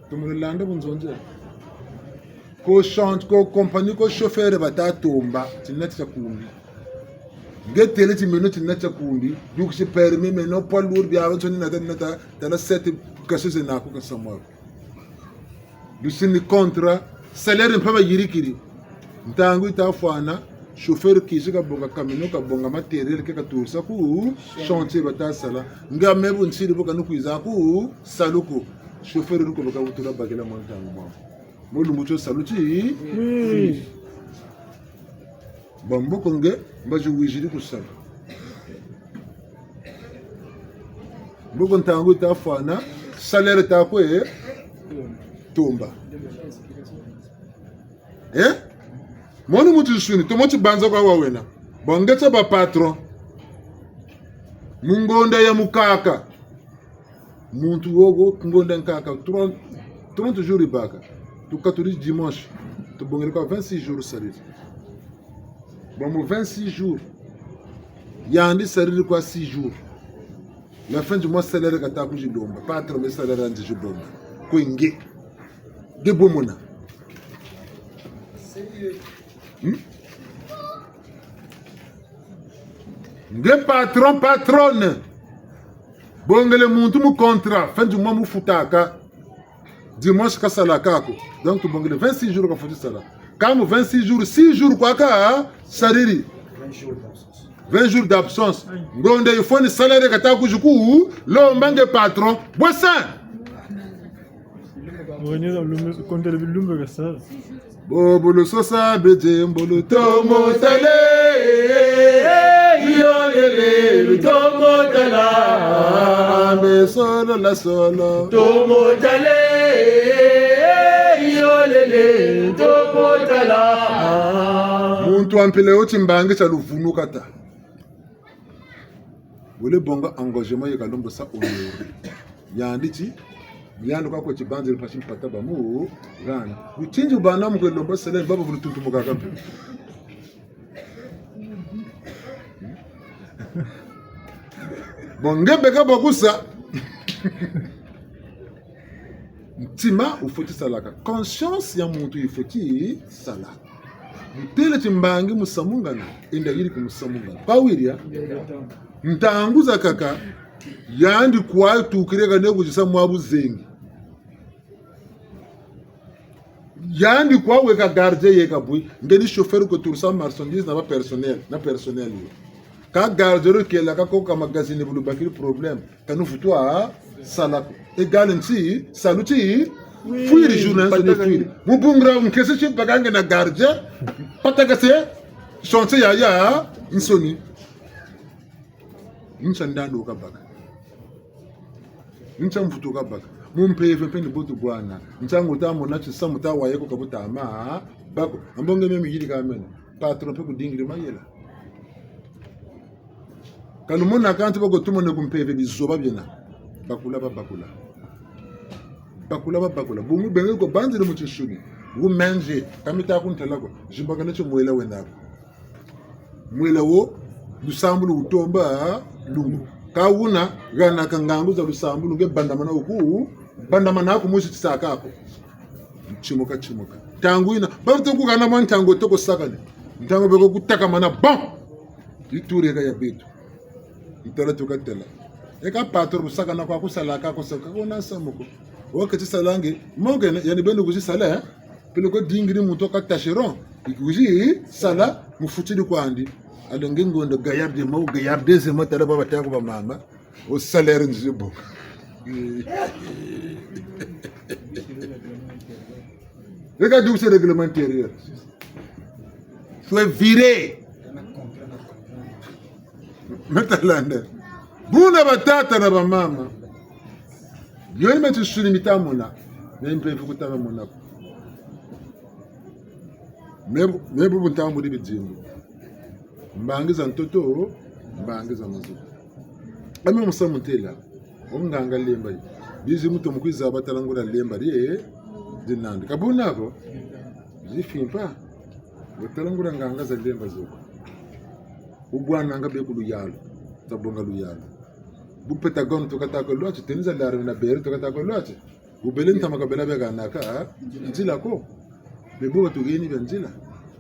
Tumulanda bu nzonzele. Ko chant, ko compagnie, ko chauffeur bata tomba, tina tia kumbi. Nge têle ti meno tina tia kumbi, dukisi permis meno, poids lourd, biabiansoni nata, nata, tala sept cachets zena ku ka samu ko. Lusini contrat, salaire mpe bayirikiri. Ntangu yita fwana, chauffeur kizi kabonga camion, kabonga matériel, ke katurisa ku chantier bata sala. Nga me bu nsiri bu kani kwiza ku salu ko. Chauffeur luko baka wutula bakila mwa ntangu mwa. Mu lumbu tio salu ti? Oui. Bon, mboko nge, mbazi wiziri ku salu. Mboko ntangu yita fwana, salaire ta kwe tomba. Eh? Mono mutu nsuni, tomo ti banza kwa wawena. Bon, nge tia ba patron. Mu ngonda ya mukaka. Muntu wo ko, ngonda nkaka, trente, trente jours yibâka. Tukaturi dimanche. Tubongele kwa vingt-six jours sariri. Bon, mu vingt-six jours, yandi sariri kwa six jours. La fin du mois, salaire kata kuzilomba. Patron, me salaire yandi zilomba. Kwe nge. Nge bo mona. Hmm? Nge patron, patronne. Bongele muntu mu contrat, fin du mois mufutaka. Dimanche kasalaka ko. Donc, tubongele vingt-six jours kafweti sala. Kâ mu vingt-six jours, six jours kwa kasariri. Vingt jours d'absence. Ngonda yifweni salaire kata kuzi ku lomba nge patron. Bwe sa. Mwenye lumbe, kontele bilumbe kasa. Bobo lusosa bete mbolo tomo tale, yolele lutomo tala, mbe solo la solo. Tomo tale, yolele lutomo tala. Muntu wa mpila yo timbangi tia luvunu kata. Wele bonga engagement ye kalombo sa honorer. Yandi ti, yandi kwa kwe tibanziri mpasi mpata ba mu hana. Wutinzi bana mu kwe lomba salaire, baba vulu tuntu mu kaka mpe. Bon, nge beka bakusa. Ntima wufweti salaka. Conscience ya muntu yifweti sala. Mutêle timbangi musamungana, enda yiriki musamungana. Kwa wiri ya? Ntangu zakaka, yandi kwa tukiri kane kuzisa mwa buzengi. Yandi kwa weka gardien yeka bwe, nge ni chauffeur ko turisa marchandise na ba personnel, na personnel yo. Kâ gardien yo kela ka ko ka magazini bu lubakiri problème. Kanu futwa sala ko. Égal nti, salu ti, fwiri journée nsoni fwiri. Mu bungu dia nkesi ti bakanga na gardien, pataka se, sonse yaya, nsoni. Ntia ndandu kabaka. Ntia mvutu kabaka. Mu mpeve mpe ni bo tubwana. Ntangu wuta mona ti samu ta waye ko ka bu tama, bako. Ambo nge memi yirika meno. Patron mpe kudingiri mayela. Ka lumona kanti bako tumone ku mpeve bizoba biena. Bakula babakula. Bakula babakula. Bungu benge ko banziri mu tinsuni. Wu menze, ka mita kuntala ko. Zimbakane ti mwela wena ko. Mwela wo, lusambulu wutomba, lungu. Kâ wuna, hana ka ngangu za lusambulu, nge bandamana wuku, bandamana ku musi tisaka ko. Timuka, timuka. Ntangu yina, bavutu kuhana mwa ntangu toko sakane. Ntangu beko kutakamana, bon! Yi tour yeka ya beto. Ntala tuka tala. Eka patron bu sakana kwa kusalaka, kusaka kuna samu ko. Wo keti salangi, mo kena, yandi beni kuzi sala, eh? Peleko dingiri muntu ka tâcheron, kuzi sala, mufutiri kwandi. Alors nge ngonda gaillardement, gaillardeusement, tala baba tako ba mama. Au salaire nzizi bo. Regarde où c'est règlement intérieur. Faut virer. Meta landa. Buna batata na bamama, yo ni me tisuni mita mona, me mpe mpe ku ta mona ko. Me bu, me bu bu ntambu di bidimbu. Mbangi za ntoto, mbangi za mazono. Ame musamu ntela, o nganga lemba yi. Bizi muntu mu kwiza batala nguria lemba di, di nandi. Ka buna ko, zi fimpa, batala nguria nganga za lemba zo ko. Wu bwananga be ku luyalu, ta bonga luyalu. Bu Pentagone tuka ta ko lwati, tenue za l'armée na bere tuka ta ko lwati. Wu bele ntama ka bela beka naka, nzila ko. Be bo batuheni bia nzila.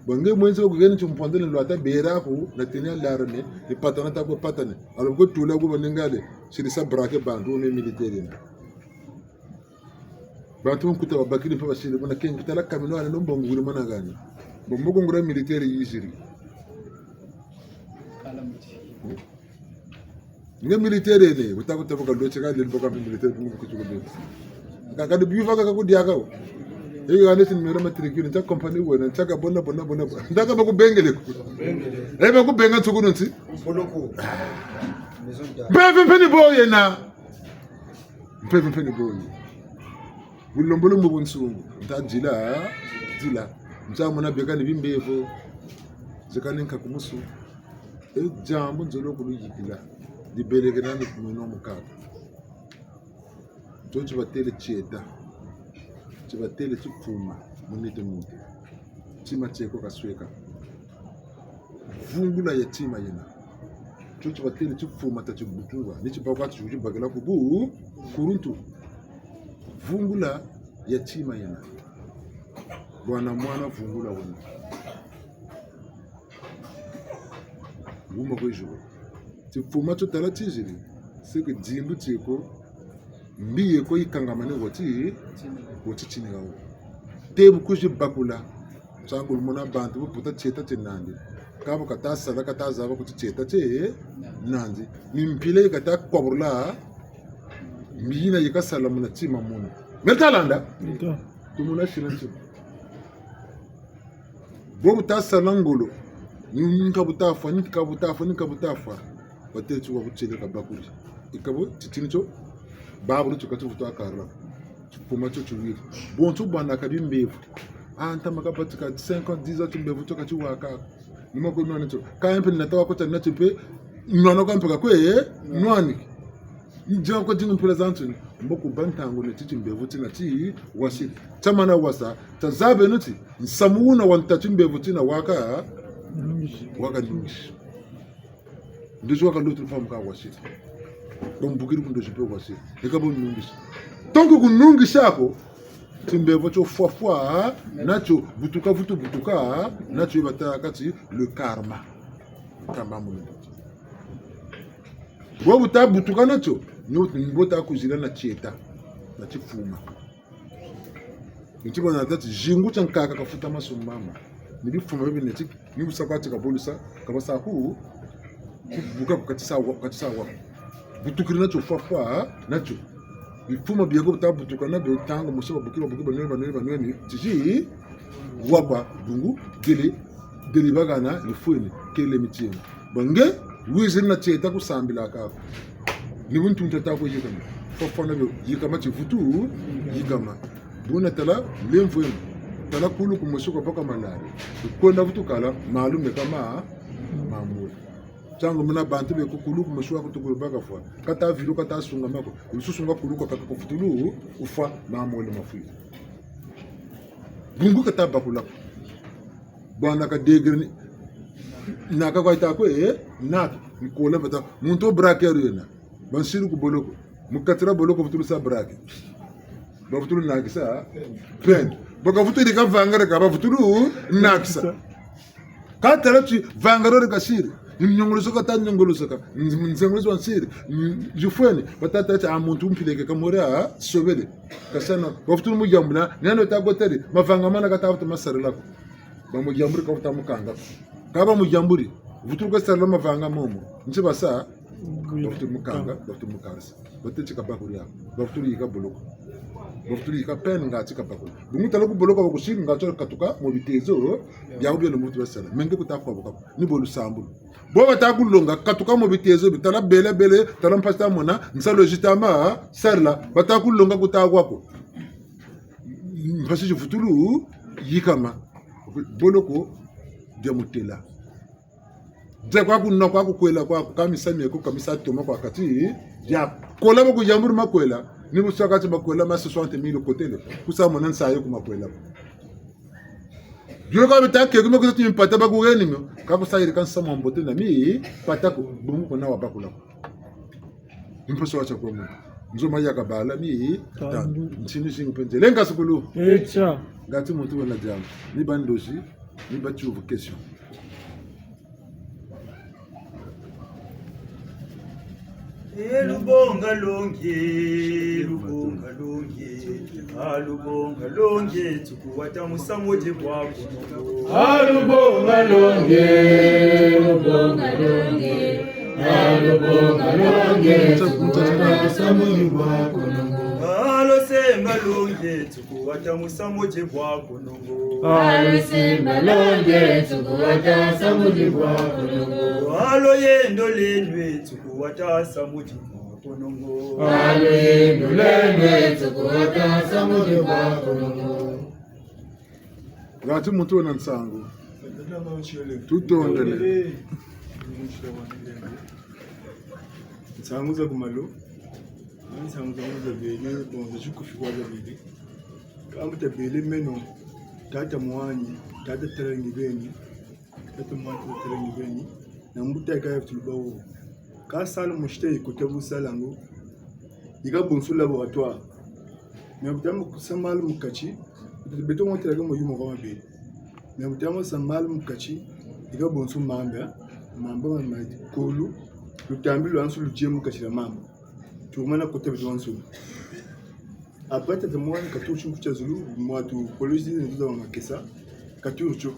Bo nge mwenzi wa kuheni ti mpondele lwata bere aku na tenue ya l'armée, ni patana ta ko patane. Alors ko tula ku banengale, siri sa braquer bantu, wu me militaire na. Bantu nkuta babakiri mpe basiri, muna kengi tala kamino ane no mbongo wiri mana gani. Bo mbongo nguria militaire yiziri. Nge militaire ne, wuta ku tabuka lweti ka leli boka militaire bungu kutuku bini. Ka, ka di biva ka ku diaka wo. Eyo ane ti numéro matricule, ntia compagnie wena, ntia ka bona, bona, bona, bona. Ntia ka bakubengele ko. E bakubenga nsuku nunsi. Boloko. Mpeve mpe ni bo yena. Mpeve mpe ni bo yi. Bulembolo mu bunsungu. Nta dila, dila. Ntia mona beka ni bimbevo. Zeka ni nkakumusu. E diambu nzolo kuluyikila. Dibelekena ni kumino mukaka. Nto tibatele tieta. Tibatele tifuma. Munete muntu. Tima tieko kasweka. Vungula ya tima yena. Tio tibatele tifuma ta tibutungwa. Ni tibakwa ti tibakila ku bu, kuluntu. Vungula ya tima yena. Bwana mwana vungula wena. Wuma kwe zuwa. Tifuma tio tala tiziri. Seke dimbu tieko. Mbi yeko yikangamane wati, wati tini gawo. Te bu kwizi bakula. Nsangu lumona bantu bu puta tieta tie nandi. Ka bu kata sala, kata zaba kuti tieta tie nandi. Ni mpila yi kata kwabula, mbi yina yi kasala muna tima muna. Mele ta landa? Nto. Tumuna sina tima. Bo bu ta sala ngolo, ni nka bu ta fwa, ni nka bu ta fwa, ni nka bu ta fwa. Batele ti wa bu tiele ka bakuri. Ika bo titini tio, babulu tio ka ti vutu akarila. Tifuma tio tiwiri. Bonso bwana ka bimbevo. Ah, ntama ka batika cinq ans, dix ans, timbevo tio ka ti waka. Ni ma kwe nwana tio. Ka mpe ni nata wa kota na tio mpe, nwana kwa mpe ka kwe, eh? Nwani. Ndia kwa dingu mpila za nsuni. Mbo ku ba ntangu ni ti timbevo tina ti wasiri. Tia mana wasa, ta zabeno ti, nsamu wuna wa nta timbevo tina waka, waka nungisi. Ndozi waka lotri famu ka wasiri. Bambukiri ku ndozi mpe wasiri. Eka bo nungisi. Donc ku nungisa ko, timbevo tio fwa fwa natio, butuka vutu butuka natio, batâka ti le karma. Karma mu ndozi. Bo bu ta butuka natio, ni bo ta kuzila na tieta, na tifuma. Nti bwana tâ ti zingu tia nkaka kafuta masumu mama. Ni bifuma bibi neti, ni bu sa kwa ti ka bolusa, ka basa ku, ku buka ku ka ti sa wa, ka ti sa wa. Butukiri natio fwa fwa natio. Bifuma bieko bu ta butuka na bio ntangu mosi babuki, babuki, banwene, banwene, banwene, tizi wa kwa bungu, gele, gele bagana, ni fweni, kele mitieno. Bo nge, wiziri na tieta ku sambila ka ko. Ni bu ntunta ta ko yikama. Fwa fwa na bio, yikama ti vutu, yikama. Buna tala, lemvo eno. Tala kulu kumosi kwa baka malari. Kwenda vutu kala, malu meka ma, mamuri. Ntangu muna bantu be ku kulu kumosi wa kutukulu baka fwa. Kata vilu, kata sungama ko. Lususu nga kulu kwa kaka kuvutulu, ufwa, mamole mafwiri. Bungu kata bakula ko. Bwana ka degre ni, naka kwa yita ko, eh, naka, nkola bata, muntu braqueur yena. Bansiri ku boloko. Mu kati dia boloko bavutulu sa braquer. Bavutulu nakisa peine. Bo kavutulu ka vangara ka bavutulu nakisa. Ka tala ti vangara dio kasiri. Ni nyongoloso kata nyongoloso ka. Nz-, nzengoloso wansiri. Nz-, zifweni. Batâ ti a muntu mpileke kamori a sobele. Kasana. Bavutulu mu yambula. Ni yandi ta kotari. Mavanga mana kata vutu masarila ko. Bamuyamburi ka vutu mukanga ko. Ka bamuyamburi. Vutulu kasarila mavanga momo. Nti basa. Bavutulu mukanga, bavutulu mukarisa. Batêle ti ka bakuri ako. Bavutulu yika boloko. Bavutulu yika peine ngati kabakula. Bungu tala ku boloko bakusi ngati katuka mu bitezo, bia ku bielo muntu basala. Menge kuta kwa buka. Ni bo lusambulu. Bo bata kulonga, katuka mu bitezo, bi tala bele bele, tala mpasi ta mona, nsalu zi tama sarila, bata kulonga kuta kwa ko. Mpasi zivutulu yikama. Boloko dia mutela. Dia kwaku nwa kwaku kwela kwaku, ka misa mieko, ka misa toma kwa kati, dia kola baku yambulu makwela, ni bu sa kati bakwela ma soixante mille kotele, kusa mona nsayi ku makwela. Bio ka bita ke, kuma kusa ti mpata bakuheni mio, ka kusa yirika nsamu wa mbote na mipata ko, bungu kuna wabakula ko. Mposo wa tia kwa muntu. Nzo ma yaka bala mi tandu. Ntinu zingu mpe nzele. Lenga sukulu. Echa. Ngati muntu wena diambu. Ni bandozi, ni ba tiyuvu question. E lubonga longi, lubonga longi, a lubonga longi, tukuwata musamu di bwaku. A lubonga longi, lubonga longi, a lubonga longi, tukuwata musamu di bwaku. A lusenga longi, tukuwata musamu di bwaku. A lusenga longi, tukuwata musamu di bwaku. A luyendo lwenwe, tukuwata musamu di bwaku. A luyendo lwenwe, tukuwata musamu di bwaku. Ngati muntu wena nsangu. Tutondele. Nsangu za ku malu. Nsangu za mu za bele, bon, za tikufi kwa za bele. Kambu tabele meno, tata Mwani, tata Talangi beni, tata Mwani, tata Talangi beni, na mbuta ya kaya tuluba wo. Ka salle mu site yikota bu salangu, yika bonso laboratoire. Mais bu tama kusa malu mu kati, beto mwa telaka mu yuma kwa mabele. Mais bu tama kusa malu mu kati, yika bonso mamba, mamba ma, ma kulu, lutambi lwanso ludia mu kati dia mamba. Turumana kota beto bansoni. Après, tata Mwani katuri tio ku tia zulu, mwa tu polisi nduza wa makesa, katuri tio.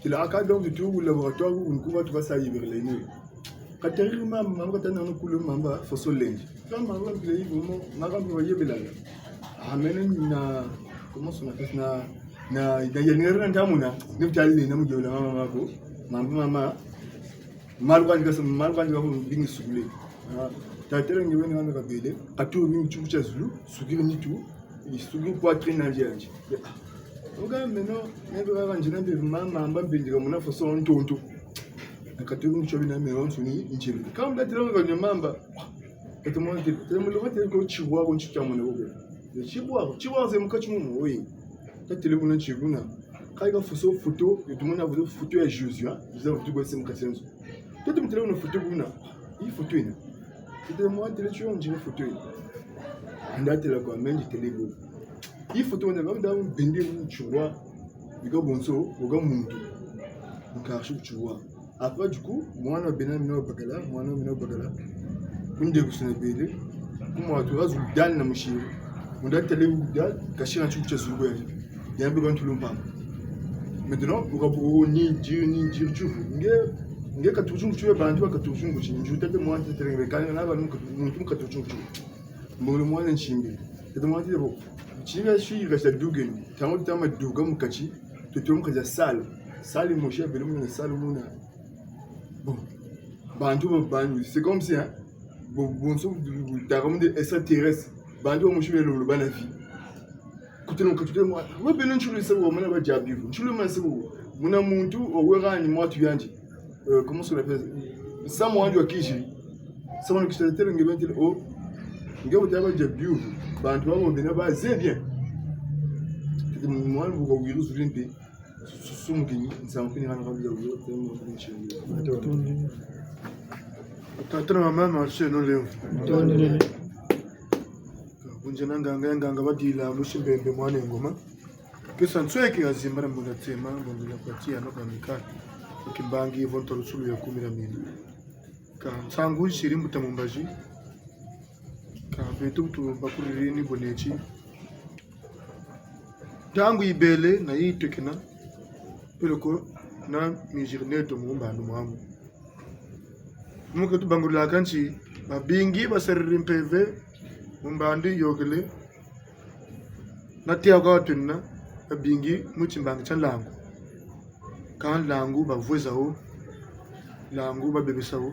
Tila aka donc tu ku laboratoire ku nkuba tu kasa yibirila ino. Katari mamba, mamba katana no kulu mamba, foso lendi. Ka mamba mpila yibo mo, mamba mpila yebelala. Ah, meno na, comment on appelle ça, na, na, na, ya nere na ntamuna, ni bu tali na mu diola mama mako, mamba mama, Malu kwandi kasa, malu kwandi kasa bingi sukule. Ah, tatela nge wene wana kabele, katuri bingi tio ku tia zulu, sukiri nitu, sukiri poitrine nandi yandi. Ah, oka meno, nebe kaka nzina mbe ma, mamba mbe ndika muna foso ntonto. Na katuri bingi tio bina meno nsuni nzebe. Kamba tela kaka ni mamba. Kata mwana tela, tela mwana tela ko tiwa ko nti tia mwana ko. Tiwa, tiwa ze mu kati mumu, oui. Tatele kuna nti kuna. Kayika foso foto, yo tumona foto, foto ya Jésus, hein. Jésus foto kwa se mu kati nzo. Tete mutele kuna foto kuna. Yi foto yina. Tete mwa tele tio nzina foto yina. Nda tela kwa mendi tele bo. Yi foto wana, banda mbende mu tiwa. Yika bonso, woka muntu. Nkarshi ku tiwa. Après, du coup, mwana wa bena mina wa bakala, mwana wa mina wa bakala. Kunde kusina bele. Kuma watu wazu dani na musiri. Munda tele wuda, kashira tio ku tia zulu ya. Yambe kwa ntulu mpamba. Maintenant, ukabu ni nziri, ni nziri tio. Nge, nge katuri tio ku tia bantu, katuri tio ku tia. Nju tete mwana tete ngebe kani na ba muntu katuri tio ku tia. Mbolo mwana nsimbi. Tete mwana tete bo. Nsimbi ya siri kasa dugeni. Tango tama duga mu kati. Tutu mu kati ya salle. Salle mosi ya bele muna salle muna. Bon. Bantu ba bantu, c'est comme si, hein, bon, bonso, taka mu de extraterrestre. Bantu ba mosi bele lolo bana vie. Kuteno katute mwa, we bele ntsulu se bo, muna ba dia bivu. Ntsulu ma se bo. Muna muntu, o wera ni mwatu yandi. Euh, comment ça s'appelle? Samu wandi wa kiziri. Samu wandi wa kiziri, tele nge bentele, oh. Nge wuta ba dia bivu. Bantu babo bena ba ze bien. Tete mwana bu ka wiru zuri mpe. Susu mukini, nsamu kini kana kabila wuyo, tele mwana kini chini. Tata na mama, merci no leo. Tondele. Kunze na nganga, ya nganga badila, musi mbembe mwana ngoma. Kesa nsweki ya zimbara muna tema, muna kwa tia no kwa mika. Kimbangi, vo ntolo sulu ya kumi na mina. Ka nsangu siri mbuta Mumbazi. Ka beto tu bakuriri ni boneti. Ntangu yibele na yitokena, peleko na miziri neto mu mbandu mwamu. Mu ke tubangulaka nti, babingi basariri mpeve, mu mbandu yokele, Na tiya kwa twena, babingi mu timbangi tia nlangu. Ka nlangu bavweza wo, nlangu babebesa wo.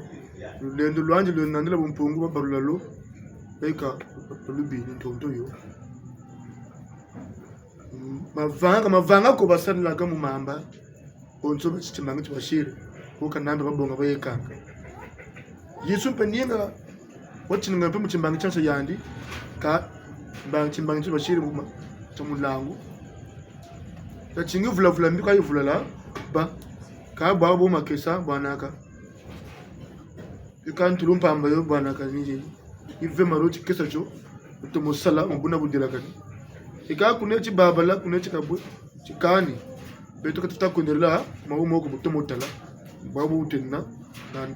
Lulendo lwandi lwena nandi la bumpungu babalula lo, beka balubini ntonto yo. Mm, mavanga, mavanga ko basalilaka mu mamba. Bonso ba timbangi ti basiri, wo kanambe babonga bayekanga. Yezu mpe ninga, watininga mpe mu timbangi tia nsi yandi, ka mbangi, timbangi ti basiri mu ma-, tia mu nlangu. Tatingi vula vula mbi ka yivulala, ba, ka bwa bo makesa, bwanaka. Eka ntulu mpamba yo bwanaka nini. Ive maro tikesa tio, mu tomo sala, mu buna budelakani. Eka kune ti babala, kune ti kabwe, ti kani. Beto ka tuta kwenderela, mawu moko mu tomo tala. Bwabu utena, na,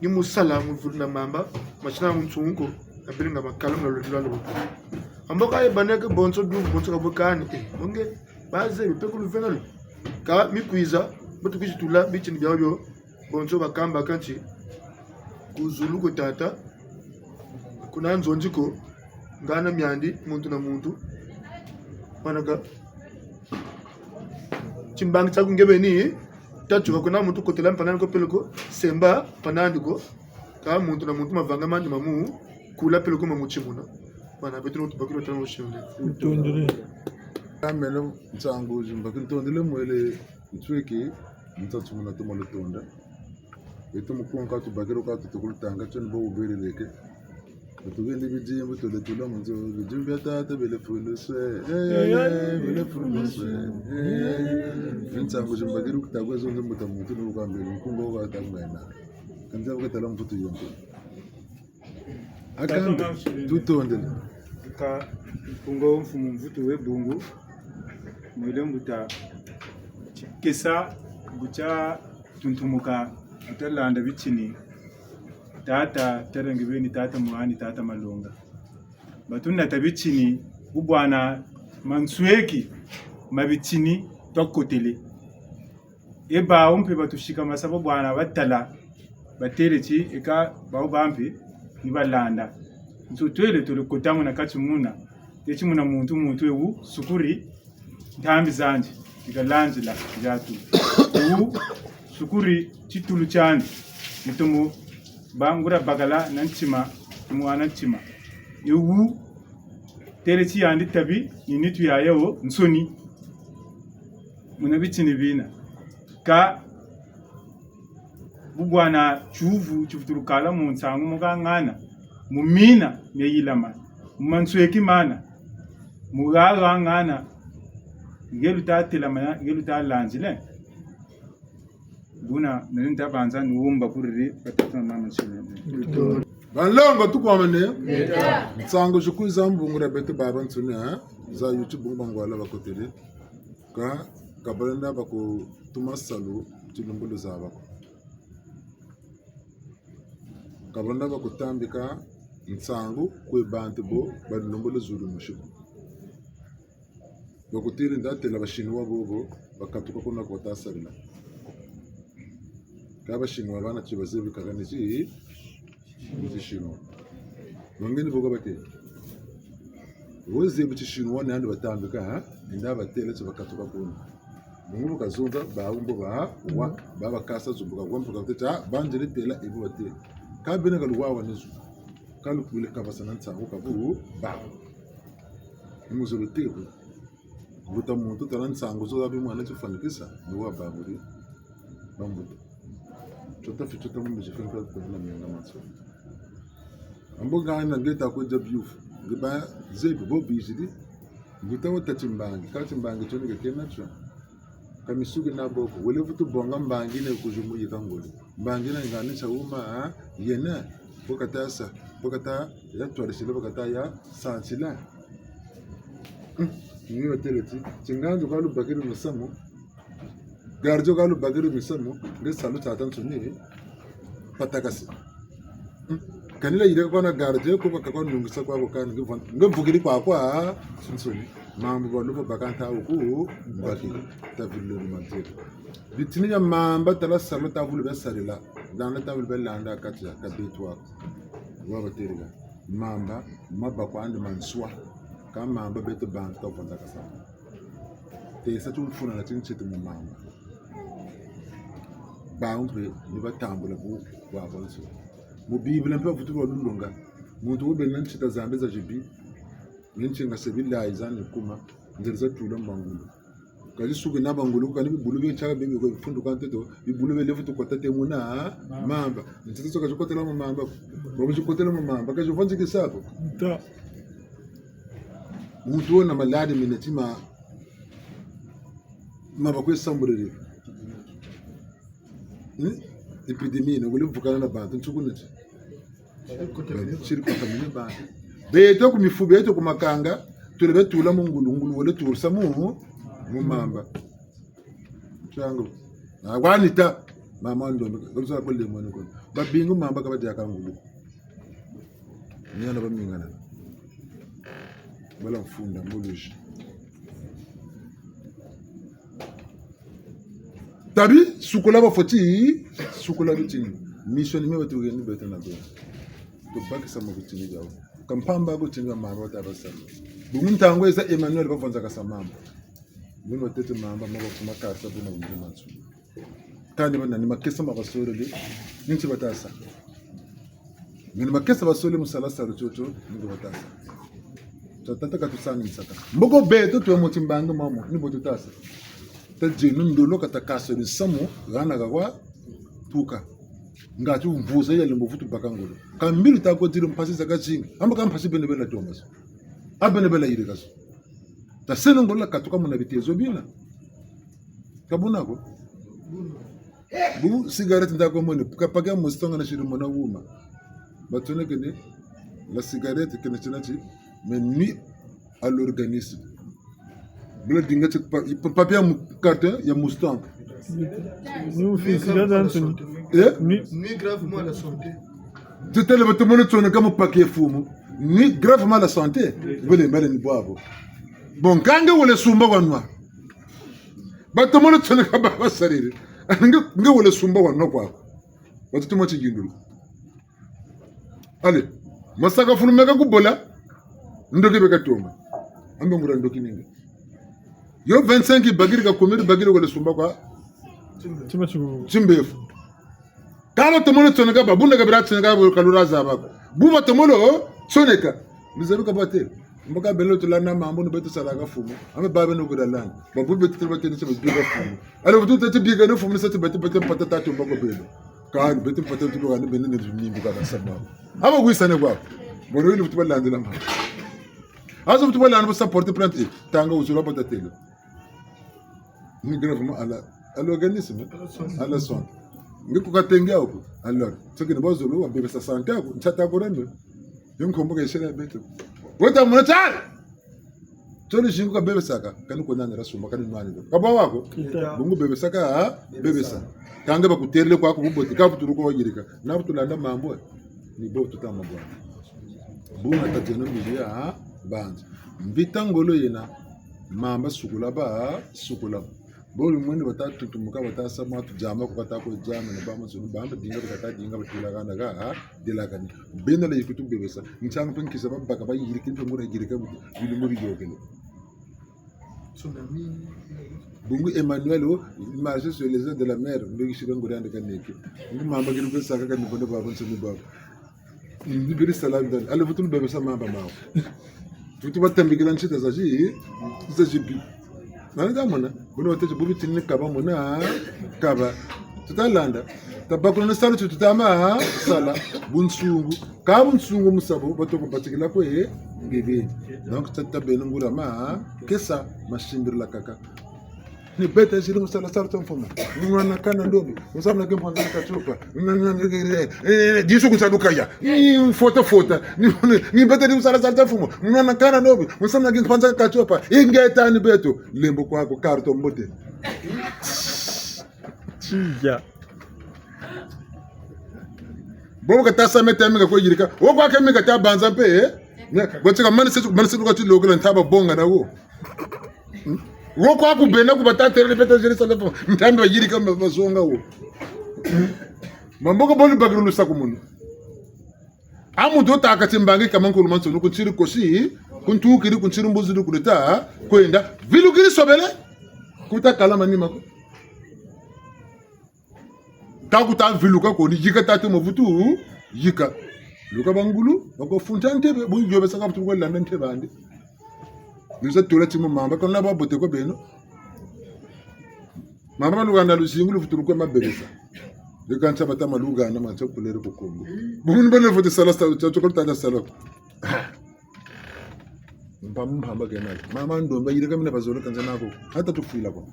ni mu sala, mu vuri na mamba, matina mu nsungu ko, na biringa makala, na lulila lo. Ambo ka ye baneke bonso du, bonso kabwe kani, eh, bonge, baze, bipe ku luvena lo. Ka mikwiza, bo tukwizi tula, bitini biawu bio, bonso bakambaka nti, ku zulu kwe tata, kuna nzonzi ko, ngana miandi, muntu na muntu. Manaka, timbangi tiaku nge beni, tatuka kuna muntu kotela mpanani ko peleko, semba mpanani ko, ka muntu na muntu mavanga mandi mamu, kula peleko mamu timuna. Bana beto no tubakiri tala mushimbe. Ntondele. Amene, nsangu zimbaki ntondele mwele. Nsweki, nsatu muna tuma lutonda. Beto mu konka tubakiri kwa tutukulu tanga, tio ni bo ubeleleke. Tutugendi bidimbu, tole tula mu nzo, bidimbu bia tata, bele fuluswe. Eh, eh, eh, bele fuluswe. Eh, eh, eh. Nsangu zimbakiri kutagwe zonzo mbuta muntu ni ukambele, nkunga wa tangwena. Kanza bakatala mvutu yonke. Akanda, tutondele. Ka nkunga wo mfumu mvutu we bungu, mwele mbuta, tikesa, bu tia tuntumuka, bu tia landa bitini, tata, tarengi beni, tata Mwani, tata Malonga. Batunata bitini, bu bwana mansweki, ma bitini, twakotele. E bawu mpe batusika masa bo bwana batala, batele ti, eka bawu ba mpe ni balanda. Nso twele tole kota muna kati muna, teti muna muntu, muntu ewu sukuri ntambi zandi, zi kalanzila zatu. Ewu sukuri titulu tiandi, mutomo bangura bakala na ntima, mwana ntima. Ewu tele ti yandi tabi, ni nitu yayawo nsoni. Muna bitini bina. Ka bu bwana tiuvu tivutulukala mu nsangu mu kangana, mu mina mia yilama, mu mansweki mana, mu gagangana, nge luta telamana, nge luta lanzile. Buna, nani nta banza, ni wumba kuriri, batata na mama nsile. Banlongo tukwamane. Nsangu zikwiza mu bungu dia beto babansoni, eh? Za YouTube ngwala bakotele. Ka, ka balenda bakutuma salu, tilembolo za bako. Ka balenda bakutambika nsangu kwe bantu bo, balembolo zulu musiku. Bakutiri nda tela ba Chinois bobo, bakatuka kuna kwa tasarila. Ka ba Chinois bana ti bazebi kaka ni ti, ni ti Chinois. Nongeni boka batela. Wo zebi ti Chinois ni yandi batambika, ha? Nda batela ti bakatuka kuna. Bungu bu kazonza, bawu mbo ba, wa, ba bakasa zumbuka, wa mbo ka batela, ah, banzele tela, ebu batela. Ka bena ka luwawa ni zu. Ka lukwile kabasana nsangu ka bu, bawu. Ni mu zolo teku. Mbuta muntu tala nsangu zo zabi mwana tifwanikisa, ni wa baburi. Bambuta. Tiota fi tiota mu mbizi fi mpe kuna mianga mansoni. Ambo ngana nge ta kwe dia biufu. Nge bazebi bo bizidi. Mbuta wo ta timbangi. Ka timbangi tio ni ke kena tio. Ka misuki na boko. Wele vutu bonga mbangi ne kuzu mu yika ngolo. Mbangi na ngani sa wuma, ha? Yena. Bo kata sa. Bo kata ya twarisila, bo kata ya sansila. Hmm. Ni yo tele ti. Tinganzu ka lubakiri musamu. Gardien ka lubakiri misamu, nge salu tata nsoni, patakasi. Hmm. Kanila yire kwa na gardien, ko baka kwa nungisa kwa ko kani, nge vukiri kwa kwa, nsoni. Mambu ba luba baka nta wuku, mbaki, ta vulu ni mantiri. Bitini ya mamba tala salu ta vulu be sarila, landa ta vulu be landa kati ya, ka betu wa. Wa baterika. Mamba, maba kwandi manswa. Ka mamba beto bantu ta vonza kasa. Te sa tumfuna na tintete mu mamba. Bawu mpe ni batambula bu, bwabonso. Mu Bible mpe vutu lwa lulonga. Muntu wubeni na ntsita zambi za zibi. Ni ntinga se bilayi zani kuma. Nzeri za tula mba ngulu. Ka zisuki na ba ngulu, kani bibulu bie ntsaka bie bie funduka ntoto, bibulu bie levu tukota te muna mamba. Ntsita so ka zikotela mu mamba. Babu zikotela mu mamba, ka zivanzikisa ko. Ta. Muntu wena maladi mena tima, ma bakwe sambulele. Hmm? Épidémie, na kule vukana na bantu, nsuku neti. Siri contaminer bantu. Beto ku mifu, beto ku makanga, tule be tula mu ngulu, ngulu wele tulisa mu, mu mamba. Nsangu. Na kwa nita, mama ndombe, kwa lusa kwa lemoni kwa. Babingu mamba ka badiaka ngulu. Ni yana bamingana. Bala mfunda, mbuluji. Tabi, sukula bafweti, sukula bitini. Mission ni mio batuheni beto na beto. Tubakisa mu bitini biawu. Ka mpamba ko bitini bia mamba bata basa. Bungu ntangu eza Emmanuel bavonzaka sa mamba. Buna batete mamba, mamba kuma karsa buna bungu mansu. Kani bana ni makesa ma basolele, ni nti bata sa. Ni makesa basolele mu sala salu tiotio, ni nti bata sa. Tata ka tusangi nsaka. Mboko beto twe mu timbangi mamo, ni bo tuta sa. Tadieno ndolo ka takasele nsamu, hana kakwa tuka. Ngati mvuza ya lembo vutu baka ngolo. Ka mbilu ta ko diri mpasi za kazingi. Amba ka mpasi bene bela tomaso. A bene bela yirikaso. Taseno ngolo katuka muna bitezo bina. Ka buna ko? Bu cigarette nda ko mone, ka paquet ya Mouton nga nasiri mona wuma. Batsonekene, la cigarette kena tina ti, mais nuit à l'organisme. Bula dinga ti pa-, pa-, papier ya mu-, carton ya Mouton. Ni ofisi ya dansoni. Eh? Ni. Nuit gravement à la santé. Tutele batomono tsoneka mu paquet fumu. Nuit gravement à la santé. Bele mbele ni bwabo. Bon, ka nge wele sumba wa nwa. Batomono tsoneka ba, basariri. Nge, nge wele sumba wa nwa kwa. Batutumo tiyindulu. Allez, masaka fulu meka kubola, ndoki beka toma. Ambe nguria ndoki ni nge. Yo vingt-cinq bakiri ka kumi bakiri wele sumba kwa. Tima tiku. Timbefu. Ka batomono tsoneka ba, buna ka bira tsoneka ba, ka lura zaba ko. Bu batomono tsoneka. Ni zebi ka batele. Mbo ka beno tulanda mambu ni beto salaka fumu. Ambe ba beno kudalanda. Babu beto tele batele se bika fumu. Allez, beto tete bika no fumu, ni sa ti beto, beto mpata tatu mbako beno. Kani beto mpata tatu kani beno ni mingi kaka sama. Aba kwisane kwa. Bono yini beto balandila ma. Azo beto balanda ba sa porter plainte, eh, tanga wuzula bata tele. Ni gravement à la, à l'organisme, à la santé. Nge ku katenge oko. Alors, ce que nous bazolo, wa bebesa santé oko, nsata ko rendo. Yo nkombo ka yisele beto. Weta mona tsari! Tsoni zingu ka bebesaka, kani ko nani rasumba, kani nani do. Ka bwa wako? Kita. Bungu bebesaka, ha? Bebesa. Ka nge bakutelele kwaku bubote, ka butulu ko wayirika. Na butulanda mambu, ni bo tuta mabwana. Buna tatieno mbizi ya, ha? Banzi. Mvita ngolo yena, mamba sukula ba, sukula. Bo lumwene bata tutumuka, bata sa mwa tudiama, ku bata ko diama, na ba mansoni, bamba dinga, bata dinga, batula kana ka, ha, delakani. Bena la yikutu bebesa. Nsangu mpe nkisa babaka, bayiriki mpe ngura yirika, bilumbu biyôkele. Tsunami. Bungu Emmanuel, oh, il marchait sur les eaux de la mer, mbe kisi ka ngura yandi kaneke. Ngu mamba kiri mpe saka kani bono baba, nsoni baba. Ni beri sala ndani. Allez, vutu lubebesa mamba mawu. Vutu batambikila ntsita zazi, zazibi. Nani ka mona? Buna watete bubi tini kaba mona, kaba. Tuta landa. Tabakula na salu ti tuta ma, sala. Bunsungu. Ka bunsungu musabu, batoko batikila kwe, ngebe. Donc, tata beno ngula ma, kesa, masimbirila kaka. Ni beto ziri mu sala salu tia mfumu. Mwana kana ndombi. Musamu na kimpanza na katiopa. Na, na, na, eh, eh, disu kusaduka ya. Ni fota fota. Ni, ni, ni beto ziri mu sala salu tia mfumu. Mwana kana ndombi. Musamu na kimpanza na katiopa. Ingeta ni beto. Lembo kwaku karto mbote. Tiya. Bobo kata sa meta mika ko yirika. Wo kwa ke mika ta banza mpe, eh? Ne, botika mani setu, mani setu ka tilokela ntaba bonga na wo. Hmm? Wo kwa ku bena ku bata tele beto ziri sala fo. Ntambi bayirika ma-, mazonga wo. Mamboko boni bakiri lusakumunu. A muntu wo taka ti mbangi kama nkulu mansoni ku ntiri kosi, Kuntukiri ku ntsiri mbuzi di kuleta kwenda. Vilukiri sobele. Kuta kala manima ko. Ka kuta viluka ko, ni yika tata mo vutu yika. Luka bangulu, bako funta ntebe, bu yobesaka vutu ko landa ntebe andi. Ni za tula ti mu mamba, ka na ba bote ko beno. Mamba malugana luzingu luvutulu kwe mabebesa. Leka ntia bata malugana, ma ntia kulere ku Kongo. Bumuni bene vutu sala sa, tia tsoka tata sala. Mpamba mpamba kena. Mama ndombe yirika mina bazolo kanza nako. Hata tufwila kwa.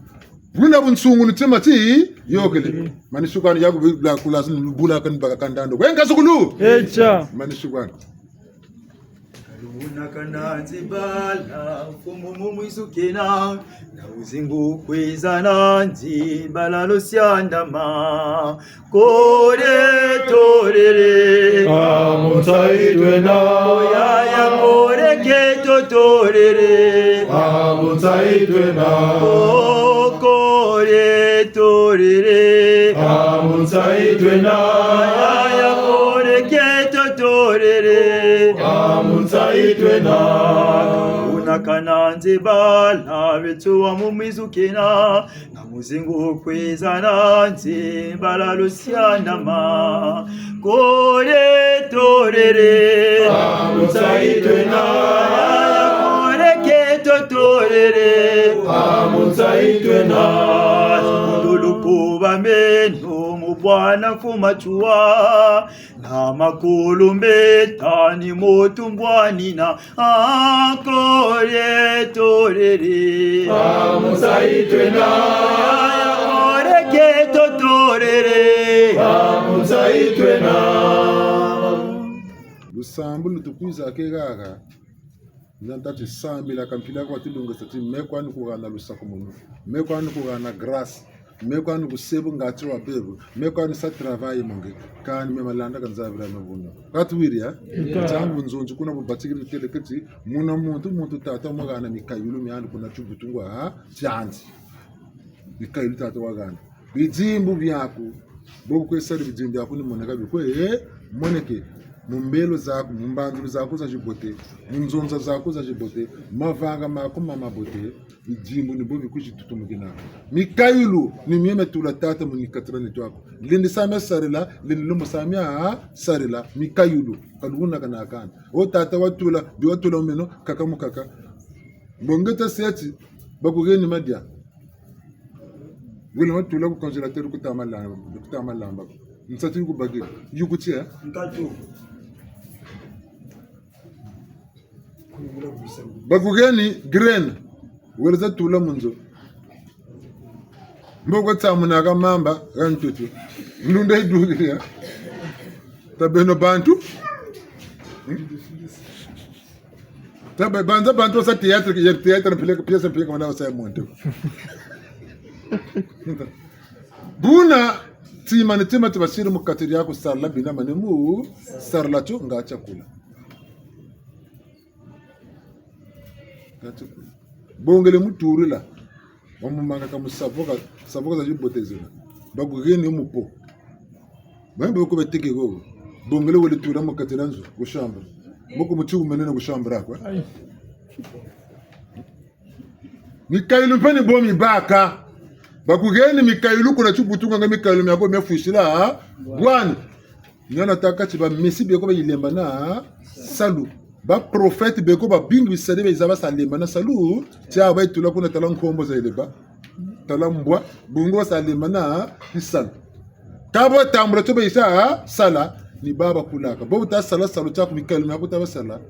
Buna bunsungu ni tima ti yokele. Mani sukani yaku bila kulasi ni bula kani baka kandando. Wenga sukulu. Echa. Mani sukani. Kaluna kana nzibala, mfumu mu mwizu kena, na muzingu kwiza na nzibala lusiandama. Kore torere. Ah, mu nsayi twena. Yaya kore keto torere. Ah, mu nsayi twena. Oh, kore torere. Ah, mu nsayi twena. Yaya kore keto torere. Ah, mu nsayi twena. Una kananze bala beto wa mu mwizu kena. Na muzingu kwiza na nzibala lusiandama. Kore torere. Ah, mu nsayi twena. Yaya kore keto torere. Ah, mu nsayi twena. Sikundulu kuba meno mu bwana mfuma tsuwa. Na makulu mbeta ni motu mbwanina. Ah, kore torere. Ah, mu nsayi twena. Yaya kore keto torere. Ah, mu nsayi twena. Lusambulu lutukwiza ke haha. Nzambi tati sambila ka mpila kwa tilungisa ti me kwani kuhana lusakumunu. Me kwani kuhana grâce. Me kwani kusebu ngati wa bebu. Me kwani sa travail mu nge. Kani me malanda ka nzabila me buna. Katuwiri, eh? Ntangu nzonzi kuna bubatikiri teleketi. Muna muntu, muntu tata mwahana mikayulu miandi kuna tibutu ngwa, ha? Tiandi. Mikayulu tata wahana. Bidimbu biaku. Bo bu kwe sari bidimbu biaku ni moneka bi kwe, eh? Moneke. Mu mbelo zaku, mu mbanzulu zaku za zibote. Mu nzonza zaku za zibote. Mavanga maku ma mabote. Bidimbu ni bo bikwizi tutumukina. Mikayulu ni mio mia tula tata mu ni katira ni twaku. Lendi sa mia sarila, lendi lombo sa mia sarila. Mikayulu. Ka luna kana kana. O tata watula, bi watula mu meno, kaka mu kaka. Bo nge ta seti, bakuheni madia. Wele watula ku congélateur kuta malamba, kuta malamba. Nsatu yukubakiri. Yukutia? Nkatu. Bakuheni graine. Wele za tula mu nzo. Mboko tsamunaka mamba, ha ntutu. Ndunda yidukiri, ya. Ta beno bantu. Hmm? Ta be-, banza bantu sa théâtre, ya théâtre, mpila, pièce mpila, kamana sa monter. Buna, tima ni tima, ti basiri mu kati diaku sarila bina mane mu, sarila tio nga tia kula. Bongele mu turila. Wa mu manga ka mu savoka, savoka za zibote zina. Bakuheni mu po. Bambe ko beteke ko. Bongele wele tula mu kati dia nzo, ku chambre. Mboko mu ti wumenene ku chambre aku, eh? Ai. Mikayulu mpe ni bo mibaka. Bakuheni mikayulu kuna tibutu nga mikayulu miaku mia fwisila, ha? Bwani. Niana tâka ti ba messie beko bayilembana salu. Ba prophète beko babingi bisalu bayiza basa lembana salu. Tia bayitula kuna tala nkombo za yileba. Tala mbwa, bungu basa lembana bisalu. Ka bo tambula tio bayisa sala, ni baba kulaka. Bo bu ta sala salu tiaku mikayulu miaku ta basala.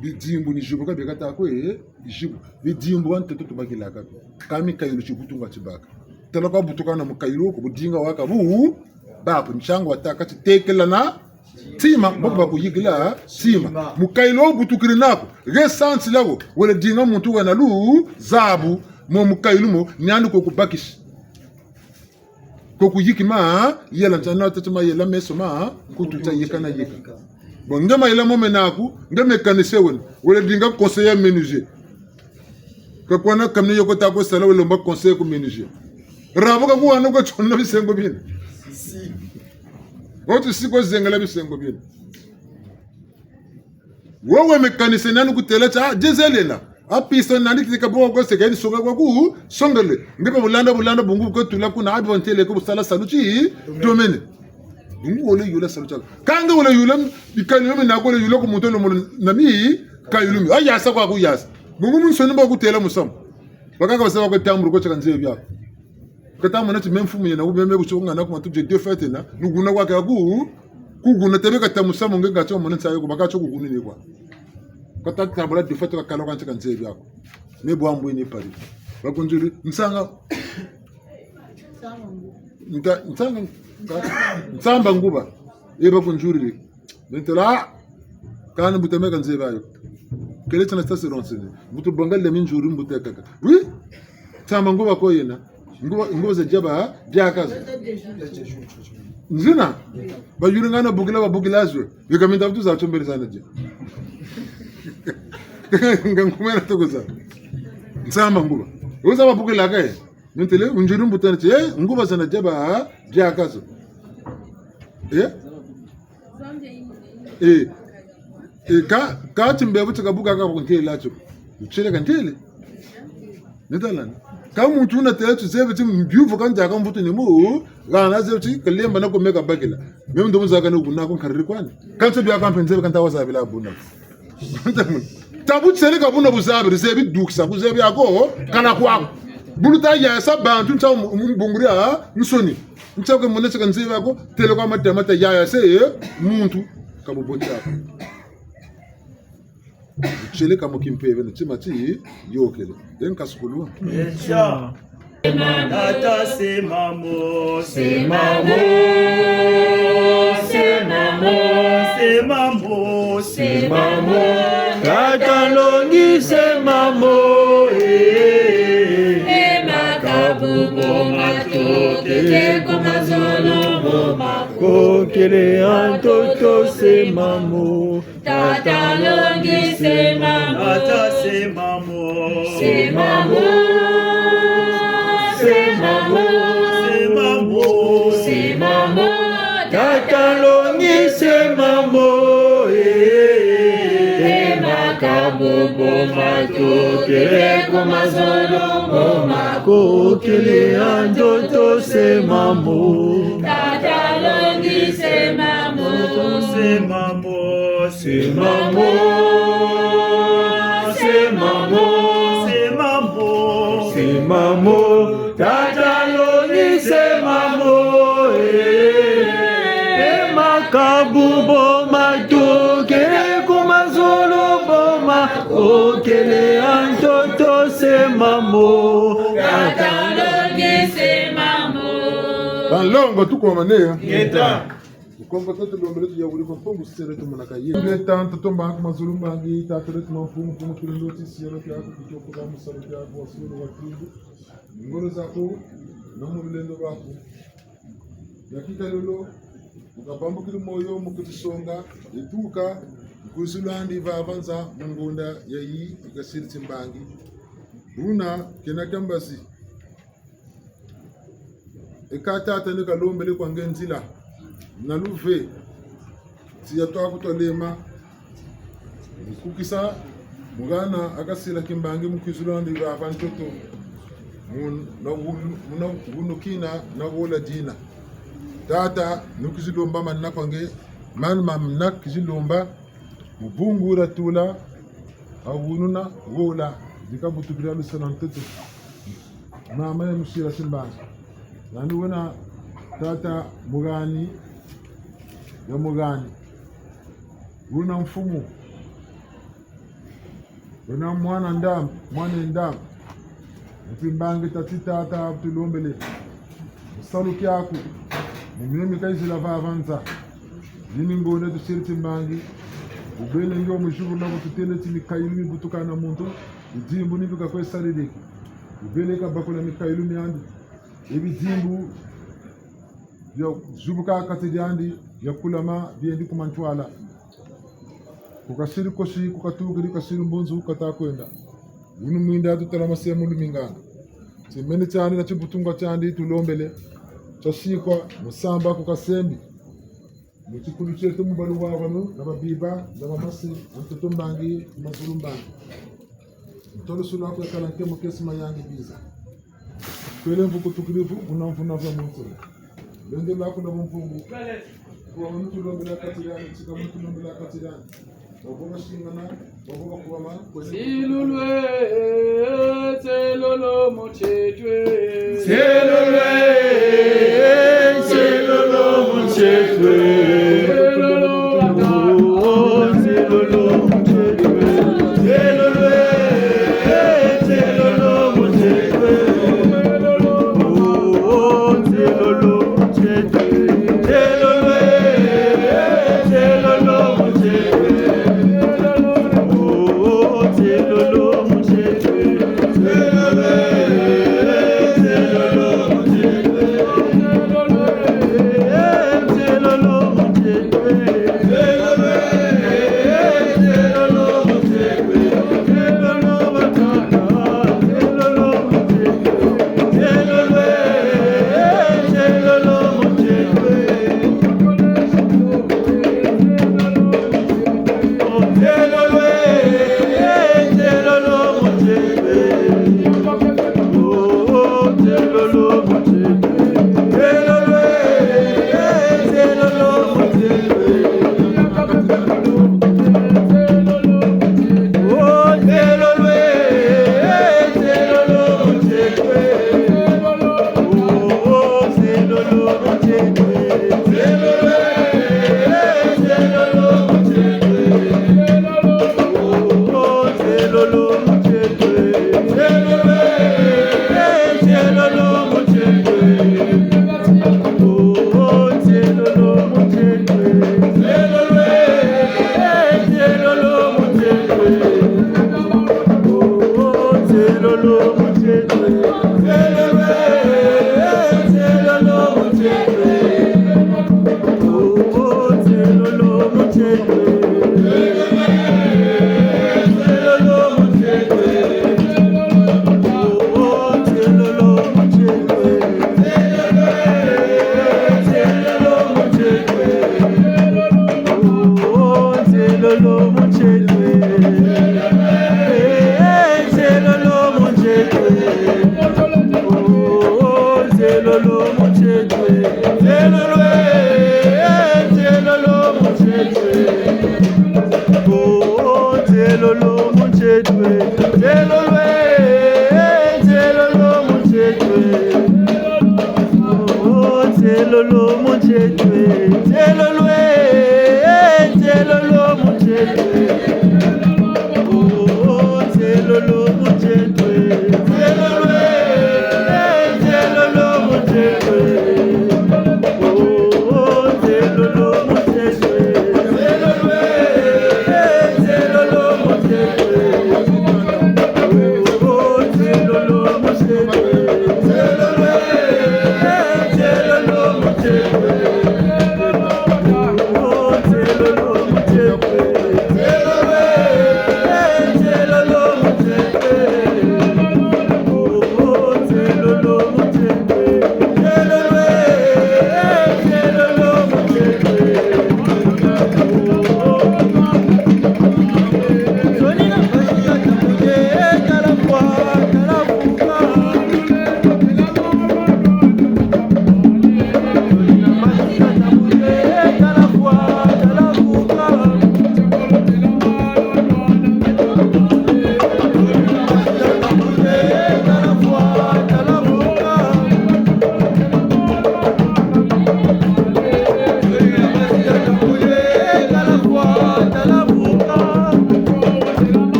Bidimbu ni zibuka bieka ta kwe, zibu. Bidimbu wa ntoto tubakilaka. Ka mikayulu tibutu nga tibaka. Tala kwa butuka na mukayulu ko budinga waka bu, babu ntiangu watâka ti tekelana, tima, mboko bakuyikila, tima. Mukayulu wo butukiri naku, he sansi lawo, wele dinga muntu wena luzabu, mo mukayulu mo, niandi ko kubakisi. Ko kuyiki ma, yela ntiana tete ma yela meso ma, kutu tia yika na yika. Bon, nge mayela mo mena aku, nge mécanicien wena, wele dinga conseiller menuisier. Ka kwana camion yo ko ta ko sala, wele lomba conseil ku menuisier. Rabo ka kuhana ko tiona bisengo bina. Otu si ko zengela bisengo bina. Wewe mécanicien nani kutêla ti, ah, diesel ena. A piston nani ti ka bo ko seka ni songa kwa ku, songele. Nge pe bu landa, bu landa, bungu ko tula kuna, abi wantêle ko bu sala salu ti, domaine. Bungu wole yula salu tiaku. Kâ nge wole yula, bikayulu mi na ko wole yula ku muntu lo molo na mi, kayulu mi. A yasa kwa ku yasa. Bungu mu nsoni mbo kutêla musamu. Bakaka basa kwa tambula ko tiaka nzebi biaku. Kata mona ti me mfumu yena, ou bien me kutio ngana kuma tu je de fête na, nuguna kwa kaku, kuguna tebe kata musamu nge nga tio mona nsayo ko, baka tio kuguna ni kwa. Kata tambula de fête kakala kwa ntika nzebi biaku. Me bwa mbwe ni pari. Bakunzuri, nsanga. Nta-, nsanga, nsa-, nsamba nguba. E bakunzuri. Maintenant, kani mbuta meka nzebi yo. Kele tiana station sini. Mbuta banga le minzuri mbuta kaka. Oui? Nsamba nguba ko yena. Nguba, nguba za diaba, diaka zo. Nzina? Bayuri ngana bukila, babukila zo. Bika minta vutu za tsombele zana dia. Nga nkumena toko za. Nsamba nguba. Uza babukila kaye. Ntele, unzuri mbuta na tie, eh, nguba zana diaba, diaka zo. Eh? Eh. Eh, ka, ka ti mbevo tika buka ka kuntele la tio. Tiele ka ntele. Ni tala ni. Ka muntu wuna tele tu zebi ti mbiuvu ka ndiaka mvutu ni mu, kana zebi ti kalemba na ko meka bakila. Meme ndo mu zaka ni kuna ko nkariri kwani. Kansi bia kampe nzebi ka nta wa zabila buna. Tabu tiele ka buna bu zabiri, zebi dukisa, ku zebi ako, kana kwaku. Bulu ta yasa bantu, ntia mu-, mu-, mbunguri ya, nsoni. Ntia ke mona tiaka nzebi ako, tele kwa mata mata yasa, eh, muntu, ka bubote ako. Tiele ka mu kimpeve, na tima ti, yokele. Den kasukulu. Echa. Tata, c'est maman, c'est maman, c'est maman, c'est maman, c'est maman. Tata longi, c'est maman, eh. E makabu bo matoke, ko mazolo bo ma. Kokele ya ntoto, c'est maman. Tata longi, c'est maman. Tata, c'est maman. C'est maman. C'est maman. C'est maman. C'est maman. Tata longi, c'est maman. Eh, eh, makabu bo matoke, ko mazolo bo ma. Kokele ya ntoto, c'est maman. Tata longi, c'est maman. C'est maman. C'est maman, c'est maman, c'est maman, c'est maman. Tata longi, c'est maman, eh. E makabu bo matoke, ko mazolo bo ma. Kokele ya ntoto, c'est maman. Tata longi, c'est maman. Banlongo, tukomane. Ngeta. Mukongo tatu lombele tuyawuli kwa Mpungu sere tumonaka ye. Ngeta, ntoto mbangi, mazulu mbangi, tata letu Mampungu, Mpungu tulendo ti sielo kiaku, kutiokola musalu kiaku, wasulu wa tundu. Ngolo zaku, na mu lulendo lwaku. Yakika lolo, mu kabambukiri moyo, mu kutisonga, yituka, mu kwizi lwandi vava nza, mu ngonda yayi, yi kasiri timbangi. Buna, kena kia mbazi. E ka tata ni kalombele kwa nge nzila, na luve, tiya twaku twalema, mu kukisa, mu hana, ha kasila kimbangi mu kwizi lwandi vava ntoto, mu na wunu-, mu na wunu kina, na wola dina. Tata, ni kwizi lomba mana kwa nge, mana mana kwizi lomba, mu bungu dia tula, ha wunu na wola, dika butukila lusala ntoto. Mama ya musila timbangi. Nani wena tata muhani, ya muhani. Wena mfumu. Wena mwana ndam-, mwana ndam-. Timbangi tati tata tulombele. Mu salu kiaku. Mu mio mi kayizila vava nza. Yini ngonda tusiri timbangi. Wubele ngio mu zulu na kututêle ti mikayulu mibutuka na muntu. Bidimbu ni bi kakwe sariliki. Wubele kabakula mikayulu miandi. E bidimbu bia zubuka kati diandi, bia kulama, biendi ku mantwala. Ku kasiri kosi, ku katukiri, kasiri mbunzu, kata kwenda. Wunu mwinda tutala mase mu lumingana. Timene tiandi na tibutunga tiandi tulombele. Tia sikwa, mu samba ku kasembi. Mu tikulu tieto mu baluwawanu, na babiba, na bamasi, a ntoto mbangi, mazulu mbangi. Ntolo sula kwe kala nkemu kesi mayangi biza. Kwele mvuku tukilivu, buna mvuna vya muntu. Lwendo lwaku na bumpungu. Kwa muntu lombela kati yani, tika muntu lombela kati yani. Babo basingana, babo bakubama, kwele. Silulwe, tselolo mutetwe. Silulwe, tselolo mutetwe. Tselolo mutetwe.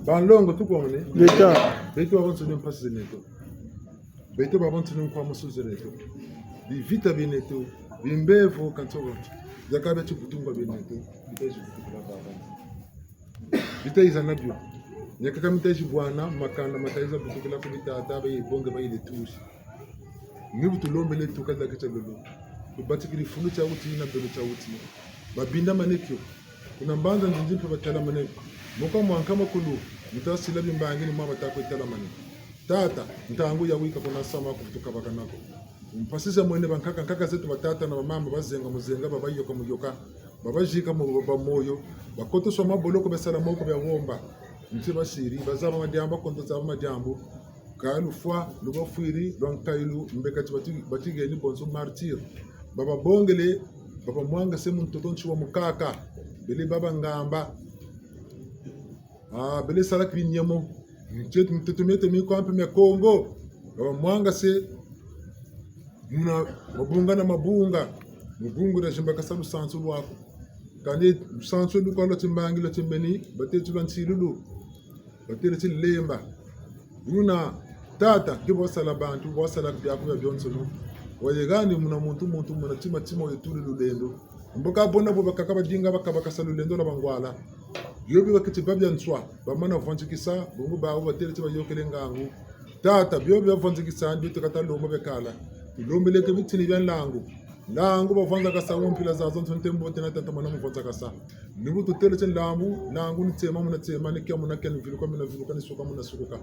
Banlongo, tukwamane. Leta. Beto babansoni mpasi zeneto. Beto babansoni nkwamusu zeneto. Bivita bieneto. Bimbevo kanso kanso. Yaka bia tibutungwa bieneto. Bita yizi butukila baba. Bita yiza na bio. Nyakaka mita yizi bwana, makanda mata yiza butukila ku bitata, baye bonge, baye le tusi. Ni bu tulombele tuka daki tia lolo. Tubatikiri fulu tia wuti na belo tia wuti. Babindamane kio. Kuna mbanza nzinzi mpe batalamane. Moka mwa nkama kulu, muta sila bimbangi ni mwa bata kwe talamane. Tata, ntangu ya wika kuna sama kufutuka bakana ko. Mpasi za mwene bankaka, nkaka zeto batata na bamama bazenga muzenga, babayoka muyoka, babazika mu ba moyo, bakotoswa maboloko, basala moko bia womba. Nti basiri, bazaba madiambu, bakonto zaba madiambu. Ka lufwa lubafwiri lwa nkayilu, mbeka ti bati-, batigeni bonso martyr. Bababongele, babamwangase mu ntoto nti wa mukaka. Bele baba ngamba. Ah, bele sala kibinyemo. Ntie-, mitoto mieto mikwa mpe mia Kongo. Babamwangase muna mabunga na mabunga. Mu bungu dia zimbakasa lusansu lwaku. Kani lusansu lukwa lwa timbangi lwa timbeni, bateti lwa nsilulu. Batele ti lemba. Buna tata, ki bwasala bantu, bwasala biaku bia bionsono. Wayegani muna muntu, muntu muna tima, tima wayetuli lulendo. Mbo ka bona bo bakaka badinga bakabakasa lulendo lwa bangwala. Bio bi baketi babia nswa, bamana vwanzikisa, bungu bawu batele ti bayokele ngangu. Tata, bio bi bavwanzikisa, ni bio tukata lomba biakala. Tulombeleke bitini bia nlangu. Nlangu bavwanzakasa mu mpila zazo, nso ntembo tena tata mwana muvwanzakasa. Ni bu tutele ti nlangu, nlangu ni tsema muna tsema, ni kia muna kia, ni viluka muna viluka, ni suka muna sukuka.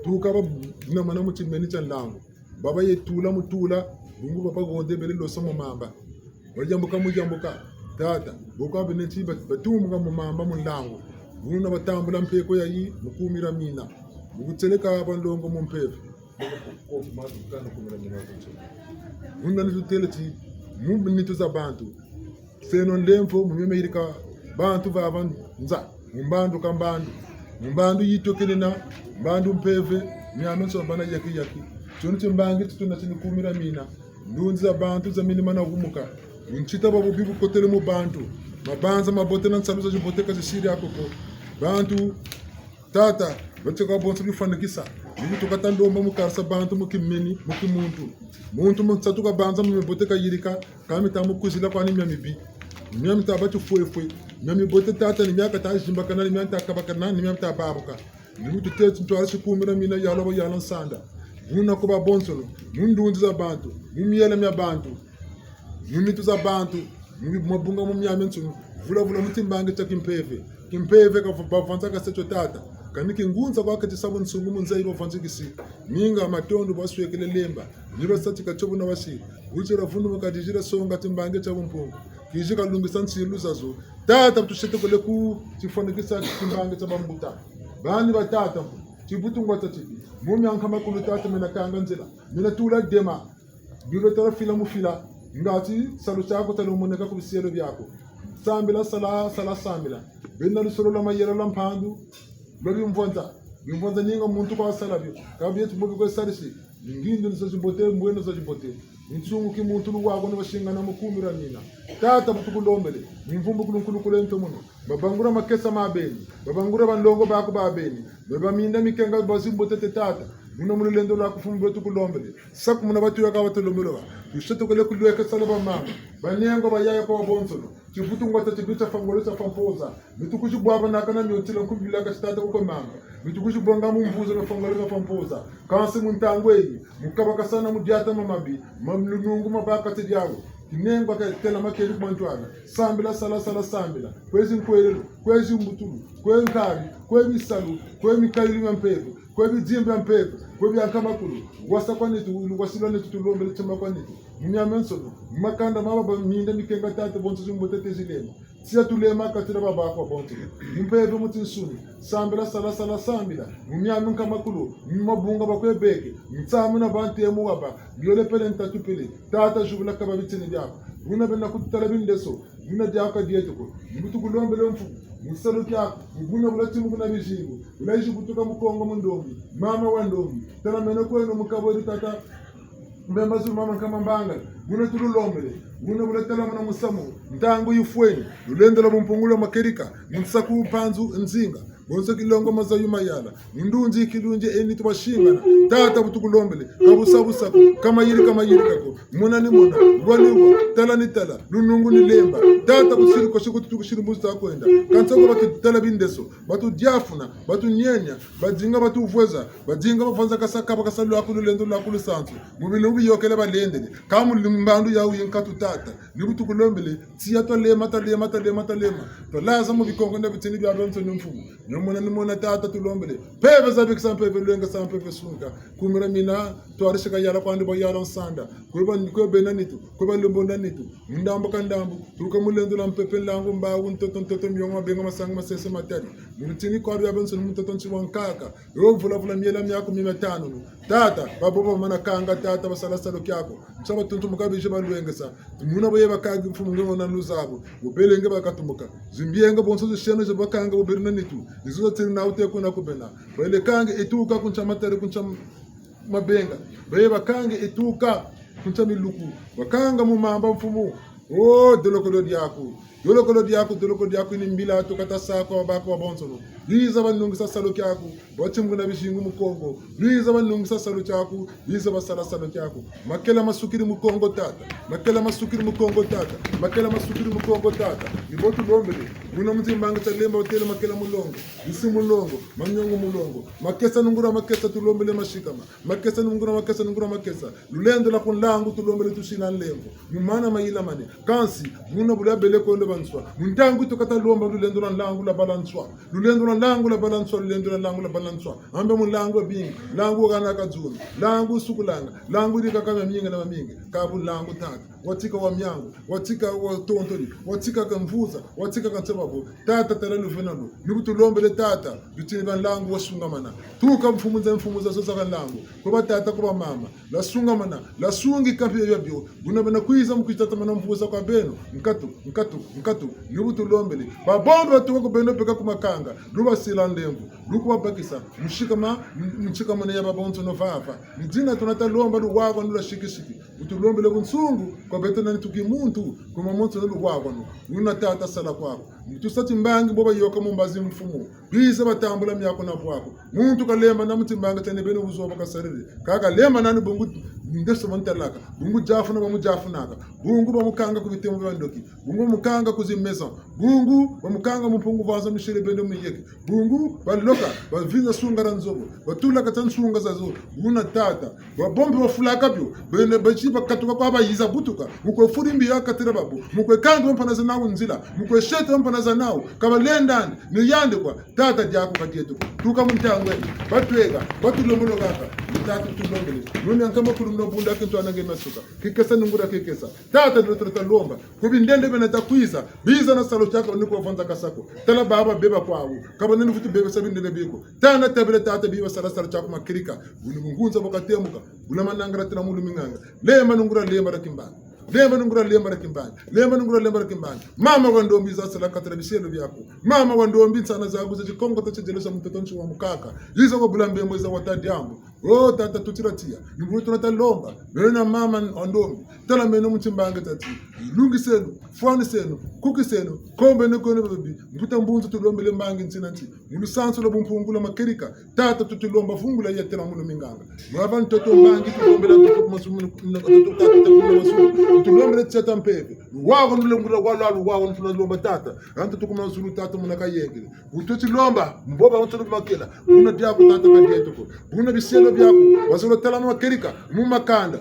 Tuka ba-, na mana mu timeni tia nlangu. Baba ye tula mu tula, bungu baba gonde bele losa mu mamba. Bayambuka mu yambuka. Tata, boko bene ti ba-, batumuka mu mamba mu nlangu. Buna batambula mpeko yayi, mu kumira mina. Mu kuteleka banlongo mu mpeve. Muna ni tutele ti, mu nitu za bantu. Seno ndemvo, mu mio meyirika bantu vava nza, mu mbandu ka mbandu. Mu mbandu yitokenena, mbandu mpeve, miamiansoni bana yaki yaki. Tio ni timbangi ti tuna ti ni kumira mina. Ndunzi za bantu za minima na wumuka. Buntita bwa bubi bukotele mu bantu. Mabanza mabote na nsalu za zibote ka zisiri ako ko. Bantu Tata, batika bonso bifwanikisa. Ni bu tukata lomba mu karisa bantu mu kimeni, mu kimuntu. Muntu mu nsatu kabanza mu mibote kayirika, ka mita mu kwizila kwani mia mibi. Mia mita bâ tifwefwe. Mia mibote tata ni mia kata zimbakana, ni mia mita kabakana, ni mia mita babuka. Ni bu tutêle ntwarisi kumi na mina yala ba yala nsanda. Buna ko babonsono, mu ndunzi za bantu, mu miela mia bantu, mu nitu za bantu, mu bi-, mabunga mu miamiansoni, vula vula mu timbangi tia kimpeve. Kimpeve ka va-, bavanzaka se tio tata. Kani kingunza kwa keti sa bunsungu mu nza yi bavanzikisi. Ninga matondo baswekele lemba. Ni basatika tio buna basi. Butira vundumuka dizira songa timbangi tia bumpungu. Kizi kalungisa nsilu zazo. Tata, bu tusetekele ku tifwanikisa timbangi tia bambuta. Bani ba tata mpu. Tibutu ngwa tia tibi. Mu mia nkama kulu tata mena kanga nzila. Mena tula dema. Bilo tala fila mu fila. Ngati salu tiaku tala moneka ku bisielo biaku. Sambila sala, sala sambila. Bena lusolo lwa mayela lwa mpandu. Lwa bimvwanza. Bimvwanza ninga muntu kwa sala bio. Ka bieto mbo bikwe salisi. Ngindu ni za zibote, mbweno za zibote. Nsungu ki muntu luwaku ni basingana mu kumi na mina. Tata bu tukulombele. Mvumbu kulu nkulu kule nto muno. Babangura makesa ma beni, babangura banlongo baku ba beni, babaminda mikenga bazimbu tete tata, muna mu lulendo lwaku mfumu beto tukulombele, sakumuna batu yaka batulombele ba, tusetekele kulweke sala ba mama, banengo bayaya kwa babonsono, tibutu ngwa tia tibi tia fangolo tia fampoza, mitu kuzi bwaba naka na mio ntila nkumbila ka tata kuko mama, mitu kuzi bonga mu mvuza na fangolo na fampoza, kansi mu ntangu eyi, mu kabakasana mu diata ma mabi, ma lunungu ma bakati diawu, Kinengwa ka tela makeri ku mantwala. Sambila, sala, sala, sambila. Kwezi nkwelelo, kwezi mbutulu, kwe nkari, kwe misalu, kwe mikayulu mia mpeve, kwe bidimbu bia mpeve, kwe bia nkama kulu. Wasa kwa nitu, wasa kwa nitu tulombele tima kwa nitu. Mu miamiansoni, mu makanda ma babaminda mikenga tata bonso zimbote tezilema. Tia tulema katila babakwa bonso. Mu mpeve mu tinsuni. Sambila, sala, sala, sambila. Mu miami nkama kulu, mu mabunga bakwe beke, mu nsamu na bantemu waba, biole pele ntatu pele. Tata, zibula kaba bitini biaku. Buna bena kututala bindeso, buna diaka dieto ko. Mbutu kulombele mfumu, mu salu kiaku, mu buna bula timu kuna bizingu, bula izi butuka mu Kongo mu ndombi, mama wa ndombi. Tala meno kweno mu kabweri tata, mbe mazulu mama nkama mbanga, buna tululombele, buna bula tala muna musamu, ntangu yifweni, lulendo lwa bumpungu lwa makerika, mu nsaku mpanzu nzinga, bonso kilongo mazayu mayala, mu ndunzi kilunzi eni tubasingana. Tata bu tukulombele, ka busa busa ko, ka mayirika mayirika ko, mona ni mona, lwa ni lwa, tala ni tala, lunungu ni lemba. Tata kusiri ko siku tutukisiri mbuzi za kwenda. Kansi ko batutala bindeso, batudiafuna, batunienia, badinga batuvweza, badinga bavwanza kasa kaba kasa lwaku lulendo lwaku lusansu. Mu bilumbu biyokele balendele, ka mu mbandu yawu yi nkatu tata. Ni bu tukulombele, tiya twalema, twalema, twalema, twalema. Twalaza mu bikongo na bitini bia bonso ni mfumu. Ni mona, ni mona tata tulombele. Mpeve zabikisa mpeve, lwengesa mpeve sunga. Kumira mina, twarisi kayala kwandi bayala nsanda. Kwe ba, kwe bena nitu, kwe balembonda nitu. Mu ndambu ka ndambu, tuka mu lendo lwa mpepe nlangu mbawu ntoto ntoto miongo mabenga masangu masese matari. Mu bitini kwa bia bonso ni mu ntoto nsi wa nkaka. Yo vula vula miela miaku mi miatanu. Tata, babo bamana kanga tata basala salu kiaku. Nsa batuntumuka bizi balwengesa. Muna baye bakanga mfumu nge wena luzabu. Bubele nge bakatumuka. Zimbienge bonso zisieno ze bakanga bubele na nitu. Ni zo zatiri na wute kuna ku bena. Bele kanga ituka ku nsa matari ku nsa mabenga. Baye bakanga ituka ku nsa miluku. Bakanga mu mamba mfumu. Oh, dolokolo diaku. Dolokolo diaku, dolokolo diaku, ni mbila tukata sa kwa babakwa bonsono. Lwiza banungisa salu kiaku, bwa timbu na bizingu mu Kongo. Lwiza banungisa salu kiaku, lwiza basala salu kiaku. Makela masukiri mu Kongo tata. Makela masukiri mu Kongo tata. Makela masukiri mu Kongo tata. Ni bo tulombele. Muna mu timbangi tia lemba batele makela mulongo. Bisi mulongo, manyongo mulongo. Makesa nungura makesa tulombele masikama. Makesa nungura makesa nungura makesa. Lulendo lwa ku nlangu tulombele tusina nlemvo. Mu mana mayila mane. Kansi, muna bula bele kwenda banswa. Mu ntangu tukata lomba lulendo lwa nlangu lwa bala nswa. Lulendo lwa nlangu lwa bala nswa, lulendo lwa nlangu lwa bala nswa. Ambe mu nlangu wa bingi, nlangu wa kana kazuna, nlangu sukulanga, nlangu dikaka mamingi na mamingi. Kabu nlangu tata. Watika wa miangu, watika wa tontoli, watika ka mvuza, watika ka nseba bo. Tata tala luvena lo. Ni bu tulombele tata, bitini bia nlangu wasungamana. Tuka mfumu za mfumu za zo za ka nlangu. Kwa batata, kwa bamama. Lwasungamana, lwasungika mpio biabio. Buna bena kwiza mu kwiza tatamana mvuza kwa beno. Nkatu, nkatu, nkatu. Ni bu tulombele. Babombe batuka ku beno beka ku makanga. Lu basila ndemvo, luku babakisa, mu sikama, mu sikama na ya babonsono vava. Ni dina tuna ta lomba luwawanu lwa sikisiki. Wutulombele bunsungu, kwa beto nani tuki muntu, kwa mamonsono luwawanu. Wuna tata sala kwaku. Mu tusa timbangi bo bayoka mu mbazi mfumu. Biza batambula miaku na bwaku. Muntu kalemba na mu timbangi tiandi beno buzoba kasariri. Kaka lemba nani bungu ndeso bantalaka. Bungu diafuna bamudiafunaka. Bungu bamukanga ku bitemo bia ndoki. Bungu bamukanga ku zi maison. Bungu bamukanga mu mpungu vanza misiri bende miyeke. Bungu baloka, bavinza sunga dia nzobo. Batula kati nsunga zazo. Buna tata. Babombi bafulaka bio. Bene beti bakatuka kwa bayiza butuka. Mu kwe furi mbi ya katira babo. Mu kwe kanga mpana za nawu nzila. Mu kwe sete mpana za nawu. Kabalendani. Ni yandi kwa. Tata diaku ka dieto ko. Tuka mu ntangwe. Batweka. Batulombolo kaka. Ni tata tulombele. Nuni ankama kulu mno bunda kintu anange masuka. Kikesa nungura kikesa. Tata, ni lutata lomba. Ku bindende bena ta kwiza. Biza na salu tiaku ni kwa vanza kasako. Tala baba beba kwawu. Kaba nani vutu beba sa bindende biko. Tana tabele tata biba sala salu tiaku makirika. Buni bungunza bu katemuka. Buna manangara tena mulu minganga. Lemba nungura lemba dia kimbangi. Lemba nungura lemba dia kimbangi. Lemba nungura lemba dia kimbangi. Mama wa ndombi za sala katira biselo biaku. Mama wa ndombi nsana zaku za tikongo ta tiedele sa mutoto nsi wa mukaka. Iza wa bula mbembo iza wa ta diambu. Oh, tata tutira tiya. Ni buna tuna ta lomba. Beno na mama wa ndombi. Tala meno mu timbangi tati. Lungiseno, fwaniseno, kukiseno, kombeno kono babi. Mbuta mbunzu tulombele mbangi ntina nti. Mu lusansu lwa bumpungu lwa makerika. Tata tutulomba vungula ya tela mulu minganga. Mwava ntoto mbangi tulombele ntoto ku mazulu, ntoto tata tela mulu mazulu. Tulombele tiata mpeve. Luwawa nulengula wala luwawa nutuna lomba tata. Anto tuku mazulu tata muna kayengele. Wuto tilomba, mboba wuto makela. Buna diaku tata ka dieto ko. Buna biselo biaku. Wazolo tala makerika, mu makanda.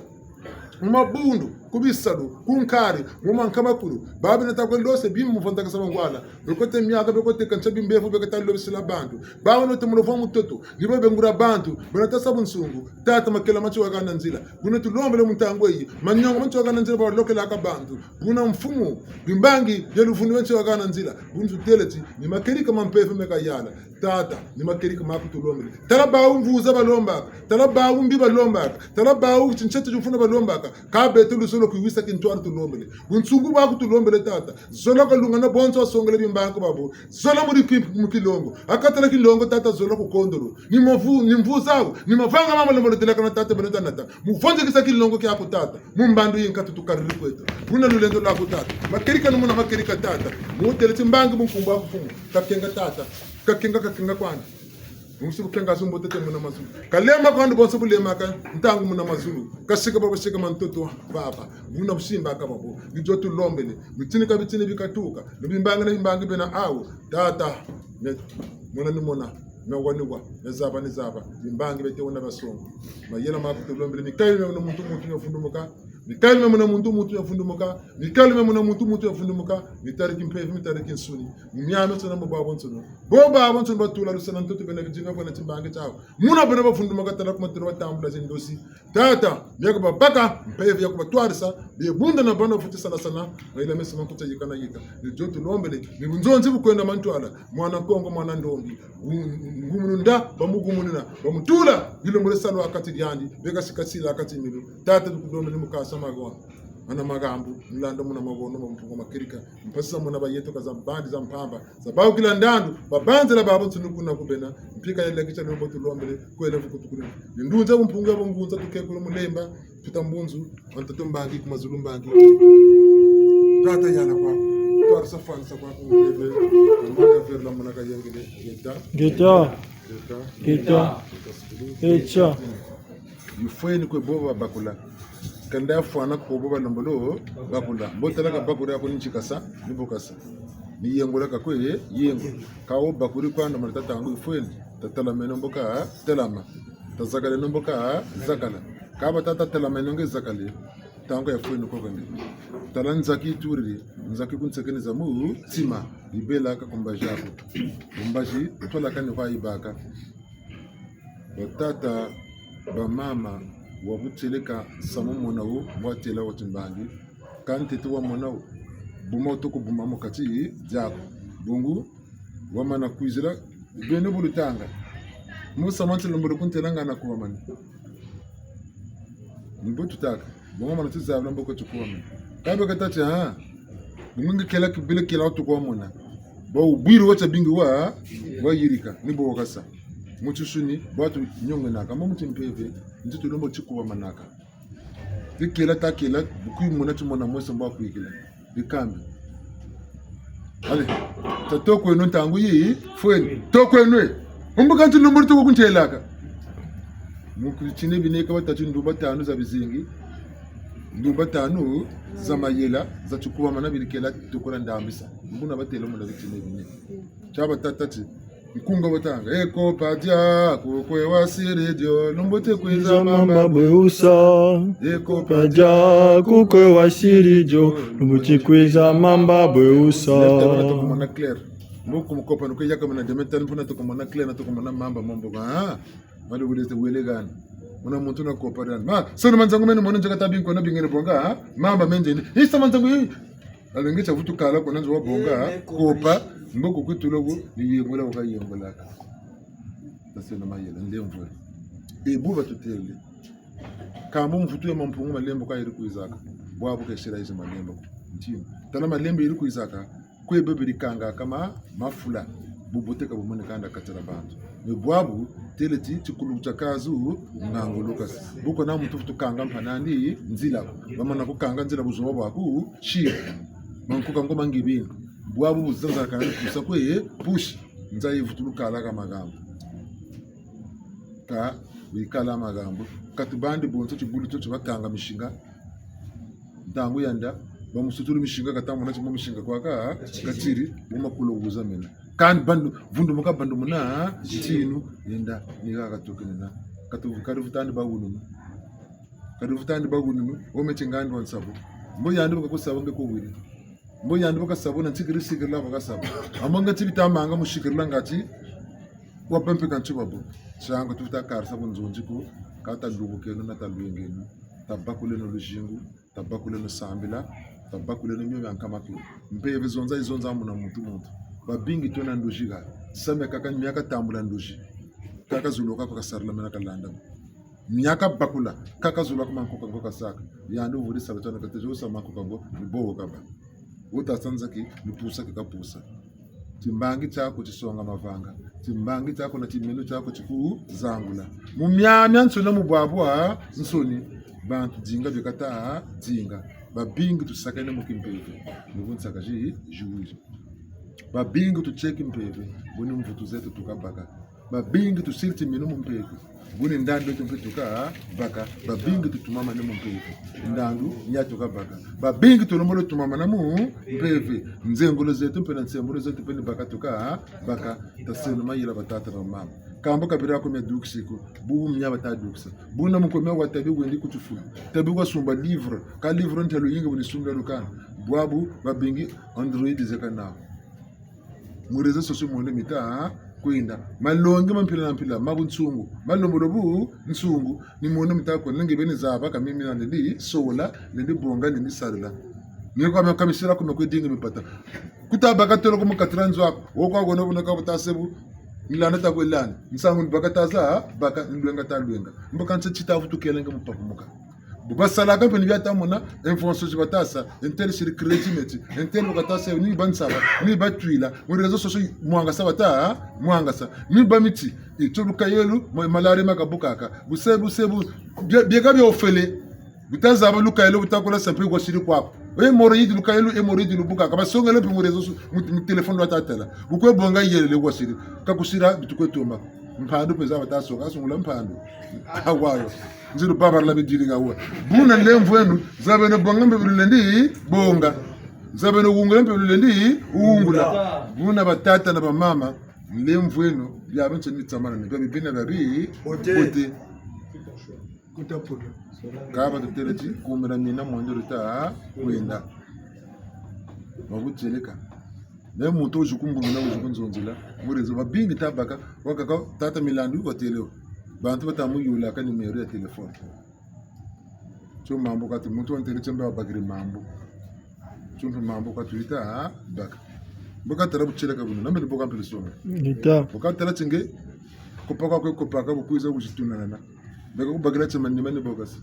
Mu mabundu, ku bisalu, ku nkari, mu manka makulu. Babi na ta kwe lose, bima mu vanda kasa mangwala. Bekote miaka, bekote kansa bimbevo, bekota lobisila bantu. Bawo no te mulovo mutoto, ni bo bengura bantu, bana ta sa bunsungu, tata makela mati wakana nzila. Buna tulombele mu ntangu eyi, manyongo mati wakana nzila, ba lokelaka bantu. Buna mfumu, bimbangi, ya luvunu mati wakana nzila. Buna tutele ti, ni makerika ma mpeve meka yala. Tata, ni makerika maku tulombele. Tala bawu mvuza balombaka. Tala bawu mbi balombaka. Tala bawu tintsete tifuna balombaka. Ka beto luzolo kwiwisa kintwari tulombele. Bunsungu bwaku tulombele tata. Zola kalunga na bonso wasongele bimbangi babo. Zola muri ki-, mu kilongo. Akatala kilongo tata zola ku kondolo. Ni mavu, ni mvuza wu. Ni mavanga mama lombolo delaka na tata beno ta nata. Mu vonzekisa kilongo kiaku tata. Mu mbandu yi nkatu tukariri kweto. Buna lulendo lwaku tata. Makerika ni muna makerika tata. Mu tele timbangi mu nkumbu aku mfumu. Kakenga tata. Kakenga, kakenga kwandi. Musi bukenga zumbo tete muna mazulu. Kalemba kwandi bonso bulemaka, ntangu muna mazulu. Kasika baba sika ma ntoto, baba. Buna busimbaka babo. Ni dio tulombele. Bitini ka bitini bikatuka. Ni bimbangi na bimbangi bena awu. Tata. Ne, mona ni mona. Ne wa ni wa. Ne zaba ni zaba. Bimbangi bete wuna basongo. Mayela maku tulombele. Ni kayi muna muntu muntu ya vundumuka. Ni kayi muna muntu muntu ya vundumuka. Ni kayi muna muntu muntu ya vundumuka. Mitari kimpeve, mitari kinsuni. Mu miamiansoni na mu babonsono. Bo babonsono batula lusana ntoto bena bidinga bwena timbangi tiawu. Muna bena bavundumuka tala ku matelo batambula zindosi. Tata, miaka babaka, mpeve ya kubatwarisa, bie bunda na bana futi salasana, mayela mesi ma nkuta yika na yika. Ni dio tulombele, ni bunzonzi bukwenda mantwala, mwana Kongo, mwana ndombi. Ngu-, ngumunu nda, bamugumunina, bamutula, bilombole salu ha kati diandi, beka sikasila ha kati milu. Tata tukulombele mu kasa magono. Ana magambu, nlanda muna magono, ma mpungu makerika. Mpasi za muna bayeto ka za bandi za mpamba. Za bawu kila ndandu, babanzela babo nsunu kuna ku bena. Mpika ya lekisa lombo tulombele, kwela vuku tukulina. Ni ndunza bumpungu ya bungunza tukekulu mulemba, tuta mbunzu, wa ntoto mbangi ku mazulu mbangi. Tata yala kwaku, twarisa fwanisa kwaku, ngebe, mwana verla muna kayengele, ngeta. Ngeta. Ngeta. Ngeta. Ngeta. Yifweni kwe bobo babakula. Kanda fwana ko bobo balombolo bakula. Mbo tala ka bakula ko ni nti kasa, ni bo kasa. Ni yengola ka kwe yengo. Ka wo bakuri kwanda mali tata ngu yifweni. Tatalameno mbo ka talama. Tazakaleno mbo ka zakala. Ka ba tata talameno nge zakale. Ntangu yafweni ko kwe nge. Tala nzaki turiri. Nzaki ku nsekene za mu ntima. Bibela ka ku mbazi aku. Ku mbazi, twala kani kwa yibaka. Batata, bamama, wa butieleka samu mona wo, mbwa tiela wa timbangi. Ka ntete wa mona wo, buma wo tuku buma mu kati diaku. Bungu, wamana kwizila, beno bu lutanga. Mu samu ntsi lombolo ku ntela ngana ku wamani. Ni bo tutaka. Bungu wamana tuzabila mboko tuku wamani. Ka beka tâ ti, ha? Bungu nge kela kibile kela wo tuku wamona. Bwa wubwiri wa tia bingi wa, wayirika, ni bo wakasa. Mu tinsuni, bwa tuniongenaka, mu timpeve, nti tulombo tikubamanaka. Ti kela ta kela, bu kwe mona ti mona meso mbo kwikila. Bikambi. Allez, ta tokweno ntangu yi, fweni. Tokweno e. Mbuka nti lumbu ti ku kuntielaka. Mu ku bitini bine ka batâ ti ndumba tanu za bizingi. Ndumba tanu za mayela, za tukubamana biri kela tukola ndambisa. Mbo na batêle muna bitini bine. Tia batâ ti, nkunga batanga. Eko pa dia, kukwe wasiri dio, lumbu ti kwiza mamba bwe usa. Eko pa dia, kukwe wasiri dio, lumbu ti kwiza mamba bwe usa. Leta muna tukumona clair. Mbo kumukopa nuke yaka muna demain tani muna tukumona clair, na tukumona mamba mambo. Ah, mali wele te wele gani. Muna muntu na kopa dani. Ma, sono manzangu meni mono njaka tabi nkona bingene bonga, ah? Mamba menje ni. Isa manzangu yi. Alenge tia vutu kala kuna nzo wabonga, eh, eh, kopa, mbo ku kwitula ku, ni yengula waka yengulaka. Taseno mayela, ndemvwe. E bu batutêle. Kambo mvutu ya Mampungu malembo ka yiri kwizaka. Bwabu kesila izi malembo. Ntinu. Tala malembo yiri kwizaka. Kwe beberi kanga kama mafula. Bubote ka bumone kanda katela bantu. Mais bwabu, têle ti, tikulu tia kazu, nganguluka. Bu kuna muntu vutu kanga mpanandi, nzila. Bamana kukanga nzila buzoba bwaku, shira. Mankuka ngo mangi bintu. Bwabu buzanza kana pusa kwe, push. Nza yi vutulu kala ka magambo. Ka, wikala magambo. Ka tubandi bonso tibulu tio tibakanga mishinga. Ntangu yanda, bamusutulu mishinga kata mona ti mu mishinga kwaka, katiri, bu makulu wuza mena. Kani bandu, vundumuka bandu muna, ntinu, yenda, ni kaka tokenena. Katu, kari vutandi ba wununu. Kari vutandi ba wununu, wo meti ngandi wa nsabu. Mbo yandi baka kusabu nge ko wiri. Mbo yandi baka sabu na ntikiri sikirila baka sabu. Ambo nge ti bita manga mu sikirila ngati, wa bempe ka nti babo. Tiangu tuta karisa bu nzonzi ko, ka talungukeno na talwengeno. Tabakuleno luzingu. Tabakuleno sambila, tabakuleno mio mia nkama kio. Mpeve zonza yizonza muna muntu muntu. Babingi twena ndozi ha. Samia kaka miaka tambula ndozi. Kaka zulu kaka kasarila mena kalanda. Miaka bakula, kaka zulu kaka mankuka ngo kasaka. Yandi wuvuri sala tiana kate zo sa mankuka ngo, ni bo wo kaba. Wuta sanza ki, ni pusa ki kapusa. Timbangi tiaku tisonga mavanga. Timbangi tiaku na timinu tiaku tikuzangula. Mu miamiansoni na mu bwabwansoni. Bantu dinga bikata dinga. Babingi tusakane mu kimpeve. Ni bu nsaka zi, ziwiri. Babingi tutie kimpeve. Bu ni mvutu zeto tukabaka. Babingi tusiri timinu mu mpeve. Bu ni ndandu yeto mpe tukabaka, babingi tutumamane mu mpeve. Ndandu nia tukabaka. Babingi tulembolo tumamana mu mpeve. Nzengolo zeto mpe na nsembolo zeto mpe ni baka tukabaka. Taseno mayela batata na bamama. Kambo kabira ko mia dukisi ko. Bubu mia bata dukisa. Buna mu ko mia watabi wendi ku tifulu. Tabi wasumba livre. Ka livre ntelo yingi bu ni sumbila lukana. Bwabu babingi Android zeka nawu. Mu réseaux sociaux mwene mita, ah, kwenda. Malongi ma mpila na mpila, ma bunsungu. Malembolo bunsungu. Ni mwene mita kwenda, nge beni zaba, ka mimi na lendi sola, lendi bonga, lendi sarila. Ni kwa mia kamisila kuma kwe dinga mipata. Kuta baka tolo ku mu katira nzo aku. Wo kwa kono buna ka buta sebu. Ni landa ta kwe landa. Nsangu ni baka ta za, baka ni lwenga ta lwenga. Mbo ka nsa tita vutu kelenge mu papumuka. Bu basalaka mpe ni bia ta mona, information zi bata sa, un tel siri crédit neti, un tel baka ta sa, ni bansaba, ni batwila, mu réseaux sociaux mwangasa bata, mwangasa, ni ba miti, e tio lukayelu, ma-, malaria ma kabukaka, bu se, bu se, bu, bie, bieka bia ofele, bu ta zaba lukayelu, bu ta kula sa mpe wasiri kwaku. Hémorroïde lukayelu, hémorroïde lubukaka, basongele mpe mu réseaux so-, mu, mu téléphone lwa ta tala. Bu kwe bonga yelele wasiri, ka kusira, bitu kwe toma. Mpandu mpe zaba ta soka, asungula mpandu. Awayo. Nzilu babarila bidiri nga wa. Buna lemvweno, zabeno bonga mpe bilulendi, bonga. Zabeno wungula mpe bilulendi, wungula. Buna batata na bamama, lemvweno, bia bintu ni tsamana ni, bia bibina bia bi, bote. Bote. Kuta pula. Kaba tutele ti, kumira mina mondo luta, kwenda. Mabutieleka. Me muntu wuzi kumbungula, wuzi kunzonzila. Mu réseau babingi ta baka, wakaka tata Milandu watele wo. Bantu bata mu yulaka numéro ya téléphone. Tio mambu kati muntu wantele tio mbe wabakiri mambu. Tio mpe mambu kati wita, ah, baka. Mbo ka tala butieleka bunu, na mbe ni bo ka mpe lusonga. Nita. Mbo ka tala ti nge, kopa kwa kwe kopaka, bu kwiza wuzi tunanana. Mbe ka kubakila tia manima ni bo kasi.